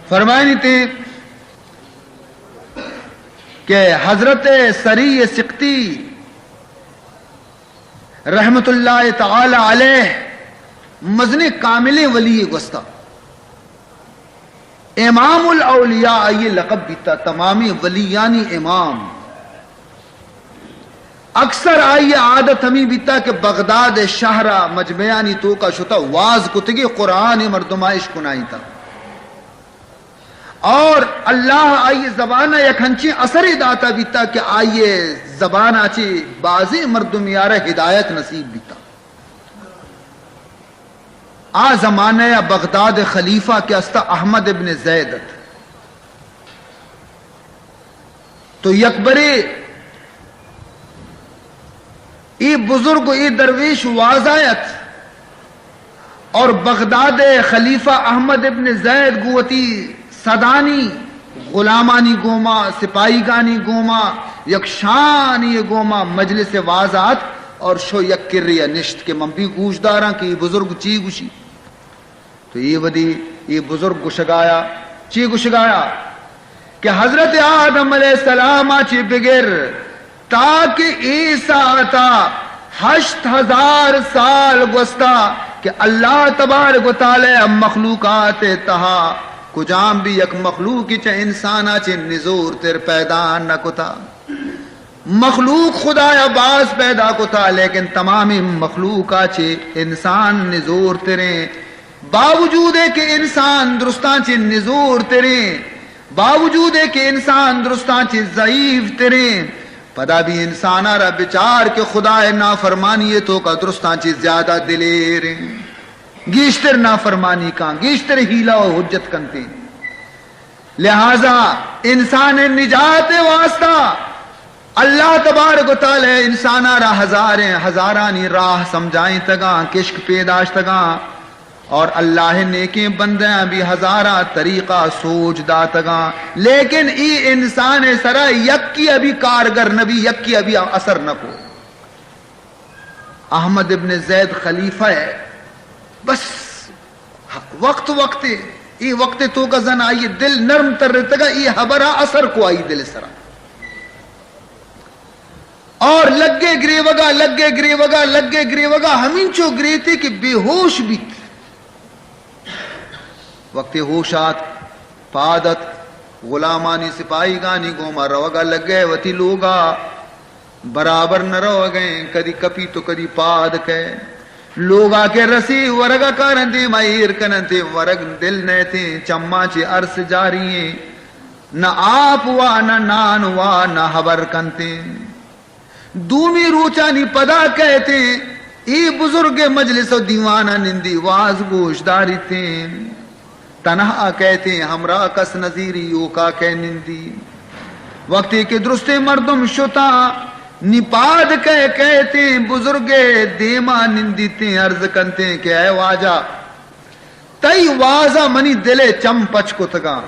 فرمائنی تے کہ حضرت سری سقطی رحمت اللہ تعالی علیہ مزنیں کاملیں ولی گوستا، امام الاولیاء آئی لقب بیتا، تمامی ولیانی امام۔ اکثر آئی عادت ہمیں بیتا کہ بغداد شہر مجمعانی توکا شتا واز کتگی، قرآن مردماں اشکنائیتا۔ اور اللہ آئی زبان یک ہنچیں اثر داتا بیتا کہ آئی زبان چی بازیں مردم یارا ہدایت نصیب بیتا۔ آ زمانہ بغداد خلیفہ کہ استا احمد ابن زید ات۔ تو یکبرے اے بزرگ و اے درویش وازایت اور بغداد خلیفہ احمد ابن زید گوں وتی صدانی غلامانی گوما، سپاہیگانی گوما، یک شانی گوما مجلس وازات اور شو یک کرے نشت کہ من بھی گوش داراں کہ اے بزرگ چی گوشی۔ تو اے ودی اے بزرگ گشگایا، چی گشگایا؟ کہ حضرت آدم علیہ السلام چی بگر تاکہ اے ساعتا ہشت ہزار سال گوستا کہ اللہ تبارک و تعالی مخلوقات تہا کجام بھی یک مخلوق چہ انسانا چہ نزور تر پیدا نہ کتا۔ مخلوق خدایا باز پیدا کتا، لیکن تمامی مخلوقا چہ انسان نزور تریں۔ باوجود کہ انسان درستاں چہ نزور تریں، باوجود کہ انسان درستاں چہ ضعیف تریں، پدا بھی انسانا را بچار کہ خدا نافرمانی توکا درستاں چہ زیادہ دلیریں، گیشتر نافرمانی کاں، گیشتر حیلہ و حجت کنتیں۔ لہذا انسان نجات واسطہ اللہ تبارک و تعالی انساناں را ہزاریں ہزارانی راہ سمجھائینتگاں، کشک پیداشتگاں، اور اللہ نیکیں بندیاں بھی ہزاراں طریقہ سوچ داتگاں، لیکن ای انسان سرا یکی ابھی کارگر نبی، یکی ابھی اثر نکو۔ احمد ابن زید خلیفہ ہے، بس وقت وقت، ای وقت توکا زن آئی دل نرم ترتگا، ای حبرا اثر کو آئی دل سرا۔ اور لگے گریوگا، لگے گریوگا، لگے گریوگا، ہمینچو گریتے کہ بے ہوش بیت۔ وقتی ہوش آت، پاد ات، غلامانی سپاہیگانی گوما روگا لگے، وتی لوگا برابر نہ روگیں، کدی کپی تو کدی پاد کئے۔ لوگا کہ رسی ورگا کارن دیما ایر کننتے، ورگ دل نیتے، چماں چی ارس جاری ہیں۔ نہ آپ وا، نہ نان وا، نہ ہبر کنتیں۔ دومی روچانی پدا کئیتیں، اے بزرگ مجلس و دیوانا نندی واز گوش داریتیں۔ تنہا کئیتیں، ہمراہ کس نزیری، اوکا کئے نندی۔ وقتی کہ درستیں مردم شتاں، نی پاد کئے کئیتیں، بزرگ دیما نندیتیں، عرض کنتیں کہ اے واجہ، تئی وازا منی دل چم پچ کتگاں۔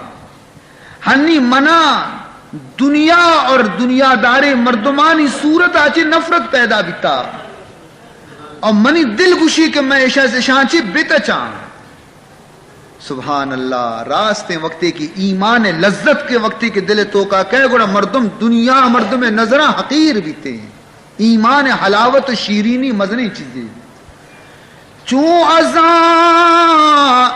ہنی منا دنیا اور دنیا داریں مردمانی صورت آ چی نفرت پیدا بیتا۔ اور منی دل گوشی کہ میں اشاں، اشاں چی بتچاں۔ سبحان اللہ، راستیں وقتی کہ ایمان لذت کے وقتی کہ دل توکا کئے گڑا مردم دنیا مردم نظراں حقیر بیتے ہیں۔ ایمان حلاوت و شیرینی مزنیں چیزے۔ چون ازاں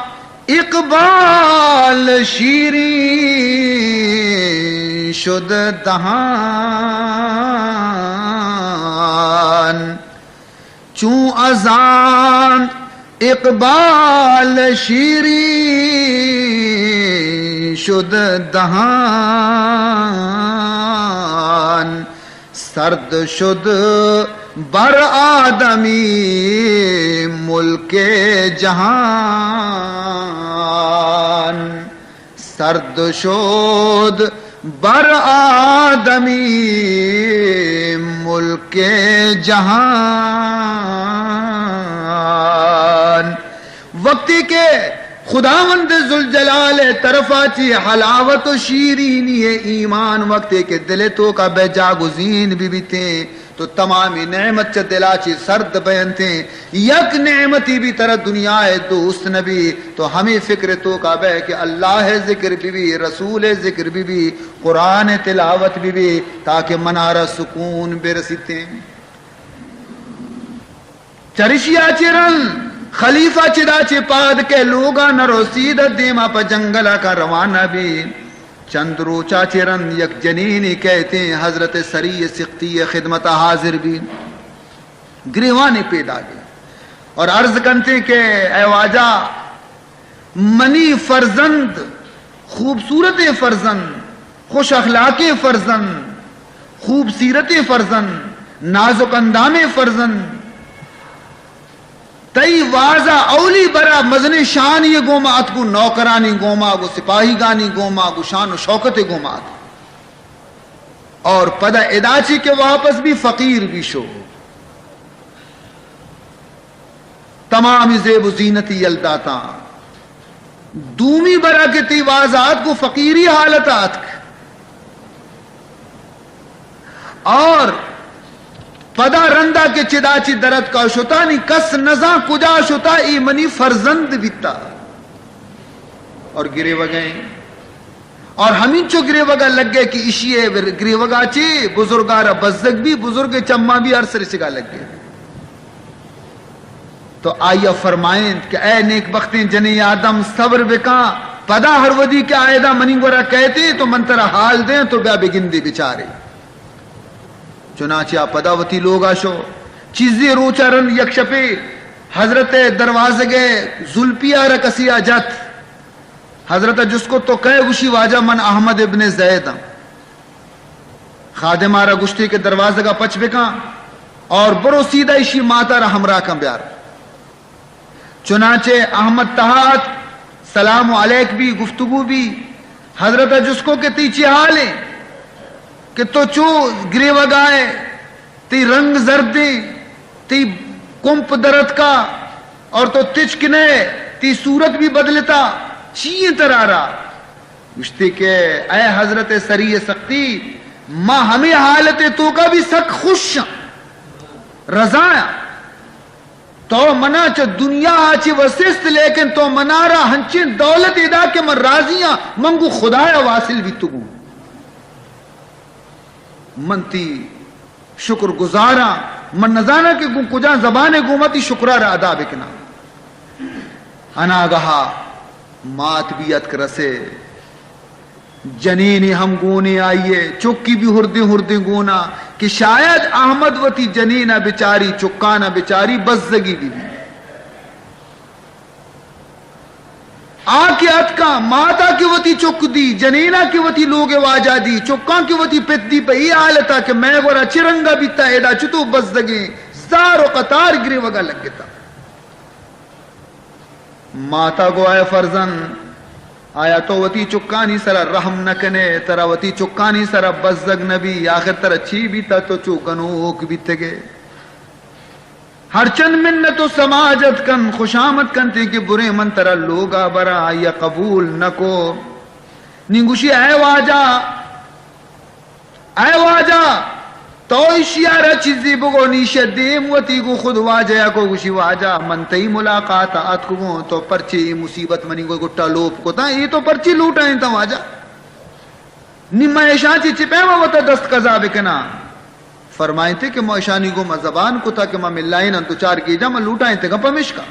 اقبال شیرین شد دہان، چون ازاں اقبال شیرین شد دہان، سرد شد بر آدمی ملک جہان، سرد شد بر آدمی ملک جہان۔ وقتی کہ خداوند ذوالجلال طرفا چی حلاوت و شیرینی ایمان وقتی کہ دل توکا بہ جاگزین بہ بیتیں، تو تمامی نعمت چہ دلا چی سرد بینتیں۔ یک نعمتی بھی ترا دنیا دوست نبی، تو ہمیں فکر توکا بہ کہ اللہ ذکر بہ بی، رسول ذکر بہ بی، قرآن تلاوت بہ بی، تاکہ منارا سکون برسیتیں۔ چرشیا چہ رند خلیفہ چدا چہ پاد کہ لوگا نہ رسید، دیما پہ جنگلا کا روانہ بی۔ چند روچا چہ رند یک جنینے کئیتیں حضرت سری سقطی خدمتا حاضر بی، گریوانے پیداگے اور عرض کنتے کہ اے واجہ، منی فرزند، خوبصورتیں فرزند، خوش اخلاقیں فرزند، خوب سیرتیں فرزند، نازک اندامیں فرزند، تئی وازا اولی برا مزنیں شانی گوما اتکو، نوکرانی گوما گو، سپاہیگانی گوما گو، شان و شوکت گوما اتکو۔ اور پدا ادا چی کہ واپس بی فقیر بی شو۔ تمامی زیب و زینتی یل داتاں۔ دومی برا کہ تئی وازا اتک، گو فقیری حالتا اتک۔ اور پدا رندا کہ چدا چی درتکا شتا، نی کس نزاں کجا شتا، ای منی فرزند بیتا۔ اور گریوگیں۔ اور ہمینچو گریوگا لگے کہ اشی گریوگا چی بزرگا را بزگ بی، بزرگ چماں بی، ہر سرشگا لگے۔ تو آئیا فرمائینت کہ اے نیک بختیں جنیں آدم، صبر بکاں، پدا ہر ودی کہ آیدا منی گورا کئیتے تو من ترا حال دیں، تو بیا بگندے بچارے۔ چنانچہ آ پدا وتی لوگا شو۔ چیزے روچا رند یک شپے حضرت دروازگے زلپیا را کسیا جت۔ حضرتا جست کو، تو کئے؟ گوشی، واجہ، من احمد ابن زید آں۔ خادما را گوشتی کہ دروازگا پچ بکاں اور برو سیدھا اشی ماتا را ہمراہ کن بیار۔ چنانچہ احمد تہا ات، سلام علیک بی، گفتگو بی۔ حضرتا جست کو کہ تئی چی حال ایں؟ کہ تو چو گریوگائے، تئی رنگ زردیں، تئی کنپ درتکا اور تو تچک نئے، تئی صورت بھی بدلتا، چی ایں ترارا؟ گوشتی کہ اے حضرت سری سختی، ما ہمے حالت توکا بھی سک خوش آں، رضا آں۔ تو منا چہ دنیا ءَ چہ وسست، لیکن تو منارا ہنچیں دولت ادا کہ من راضی آں، من گوں خدایا واصل بیتگوں۔ من تئی شکر گزاراں، من نزاناں کہ گوں کجام زبانے گوں ما تئی شکرا را ادا بکناں۔ اناگہا مات بھی اتک رسے، جنینے ہم گونے آئیے، چکی بھی ہردیں ہردیں گونا کہ شاید احمد وتی جنینا بچاری، چکانا بچاری، بزگی بہ بی۔ آ کہ اتکاں، ماتا کہ وتی چک دی، جنینا کہ وتی لوگ واجہ دی، چکاں کہ وتی پت دی، پہ اے حالتا کہ مئے گورا چہ رنگا بیتا، ادا چتو بزگیں زار و قطار گریوگا لگتا۔ ماتا گو، اے فرزند، آیا تو وتی چکانی سرا رحم نہ کنے؟ ترا وتی چکانی سرا بزگ نہ بی؟ آخر ترا چی بیتا، تو چو گنوک بیتگے؟ ہرچند منت و سماجت کن، خوشامد کنتے کہ بریں من ترا لوگا براں، آئیا قبول نہ کو۔ نی گوشی، اے واجہ، اے واجہ، تو ایشی ءَ را چیزے بگو۔ نی ایشی ءَ دیم وتی گوں خود واجہ ءَ کو، گوشی، واجہ، من تئی ملاقات ءَ اتکگوں، تو پرچے اے مصیبت منی گوں گٹا لوپ کتاں؟ اے تو پرچے لوٹائینتاں واجہ؟ نی من ایشاں چہ چہ پیما وتا دست قضا بکناں؟ فرمائینتے کہ ما ایشانی گوں ما زبان کتا کہ ما ملائیناں دو چار گیجاں ما لوٹائینتگاں پمیشکا۔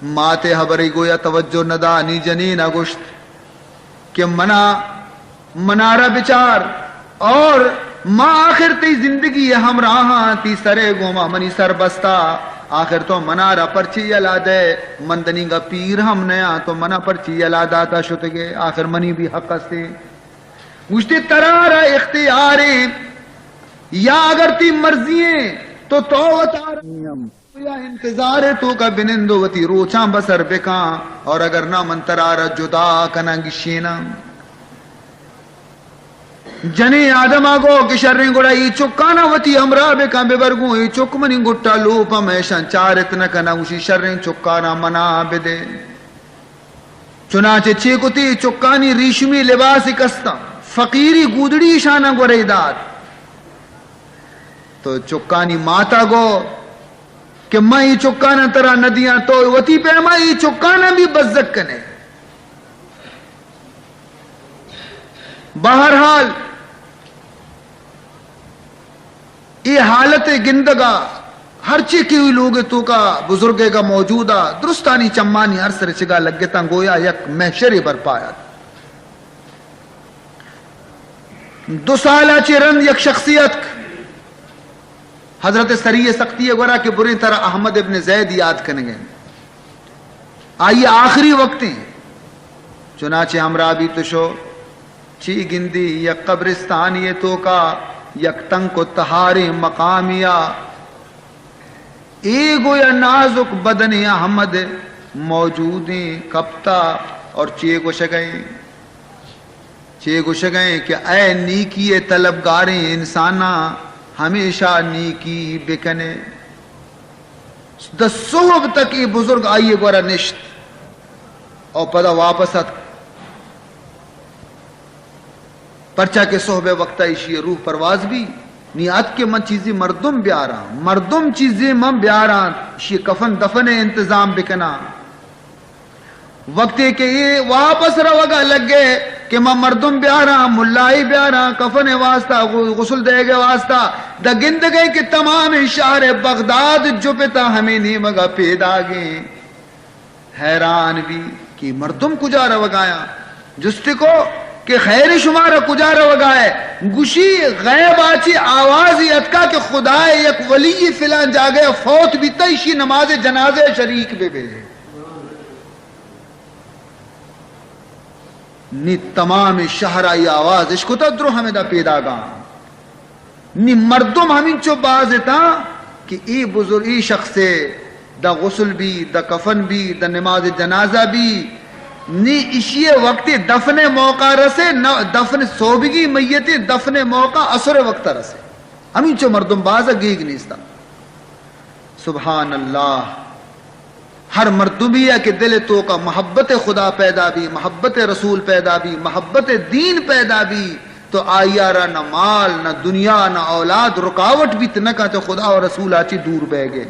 مات ءِ ہبرے گویا توجہ نہ دا، نی جنین ءَ گوشت کہ منا، منارا بچار، اور ما آخر تئی زندگی ءِ ہمراہاں، تئی سر ءِ گوما منی سر بستا، آخر تو منارا پرچے یلا دئے؟ من دنیگا پیر ہم نیاں، تو منا پرچے یلا داتا شتگے؟ آخر منی بھی حق استے۔ گوشتی، ترارا اختیاریں، یا اگر تئی مرضی ایں تو تو وتارا یا انتظار ءِ توکا بنند و وتی روچاں بسر بکاں، اور اگر نہ من ترارا جدا کناں، گشیناں۔ جنیں آدما گو کہ شریں، گڑا اے چکاناں وتی ہمراہ بکاں، ببر گوں، اے چک منی گٹا لوپ، ہم ایشاں چارت نہ کناں۔ گوشی، شریں، چکاناں منا بدے۔ چنانچہ چے کتی، چکانی ریشمی لباس کستاں، فقیری گودڑی ایشاناں گورے دات۔ تو چکانی ماتا گو کہ من اے چکاناں ترا نہ دیاں، تو وتی پیما اے چکاناں بھی بزگ کنے۔ بہرحال، اے حالت ءِ گندگا ہرچی کہ اے لوگ ءِ توکا بزرگے گا موجودا، درستانی چمانی ارس رچگا لگتاں، گویا یک محشرے برپا ات۔ دو سالا چہ رند یک شخصے اتک حضرت سری سختی ءِ گورا کہ بریں، ترا احمد ابن زید یاد کنگے۔ آئی آخری وقتیں۔ چنانچہ ہمراہ بیت و شو، چی گندی یک قبرستانی ءِ توکا یک تنک و تہاریں مقامیا اے گویا نازک بدن احمد موجودیں، کپتا اور چے گوشگئے؟ چے گوشگئے کہ اے نیکی ءِ طلبگاریں انساناں، ہمیشہ نیکی بکنے۔ داں صحب تک اے بزرگ آئی ءِ گورا نشت اور پدا واپس اتک۔ پرچا کہ صحب ءِ وقتا ایشی ءِ روح پرواز بی، نی اتک کہ من چیزے مردم بیاراں، مردم چیزے من بیاراں، ایشی ءِ کفن دفن ءِ انتظام بکناں۔ وقتے کہ اے واپس روگا لگے کہ من مردم بیاراں، ملائی بیاراں، کفن ءِ واسطہ، غ-، غسل دئیگ ءِ واسطہ، داں گندگئے کہ تمامیں شہر بغداد جپتا ہمے نیمگا پیداگیں۔ حیران بی کہ مردم کجا روگایاں۔ جستی کو کہ خیر، شمارا کجا روگائے؟ گوشی، غیبا چی آوازے اتکا کہ خدائے یک ولی فلان جاگہ فوت بیتا، ایشی نماز جنازہ شریک ببے۔ نی تمام شہرا اے آواز اشکتا، درو ہمدا پیداگاں۔ نی مردم ہمینچو باز اتاں کہ اے بزرگ، اے شخص ءِ داں غسل بی، داں کفن بی، داں نماز جنازہ بی، نی اشی وقت دفن موقع رسے، نہ دفن صوبگی میت، دفن موقع عصر وقت رسے۔ ہمینچو مردم باز گیگ نیستا۔ سبحان اللہ۔ ہر مردمی ء کہ دل توکا محبت خدا پیدا بی، محبت رسول پیدا بی، محبت دین پیدا بی، تو آئی ء را نہ مال، نہ دنیا، نہ اولاد رکاوٹ بیت نہ کنت خدا و رسول ء چی دور بہ گئے۔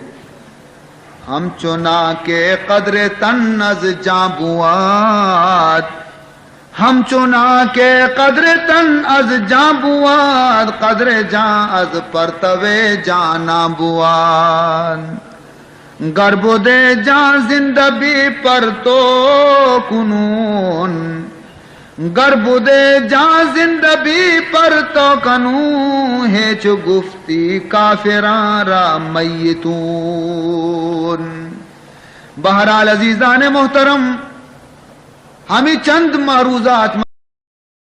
ہمچنان کہ قدر تن از جان بوات، ہمچنان کہ قدر تن از جان بوات، قدر جان از پرتو جانان بوات۔ گر بدے جان زندہ بی پر تو کنون، گر بدے جان زندہ بی پر تو کنون، ہیچ گفتی کافران را میتون۔ بہرحال عزیزان محترم، ہمیں چند معروضات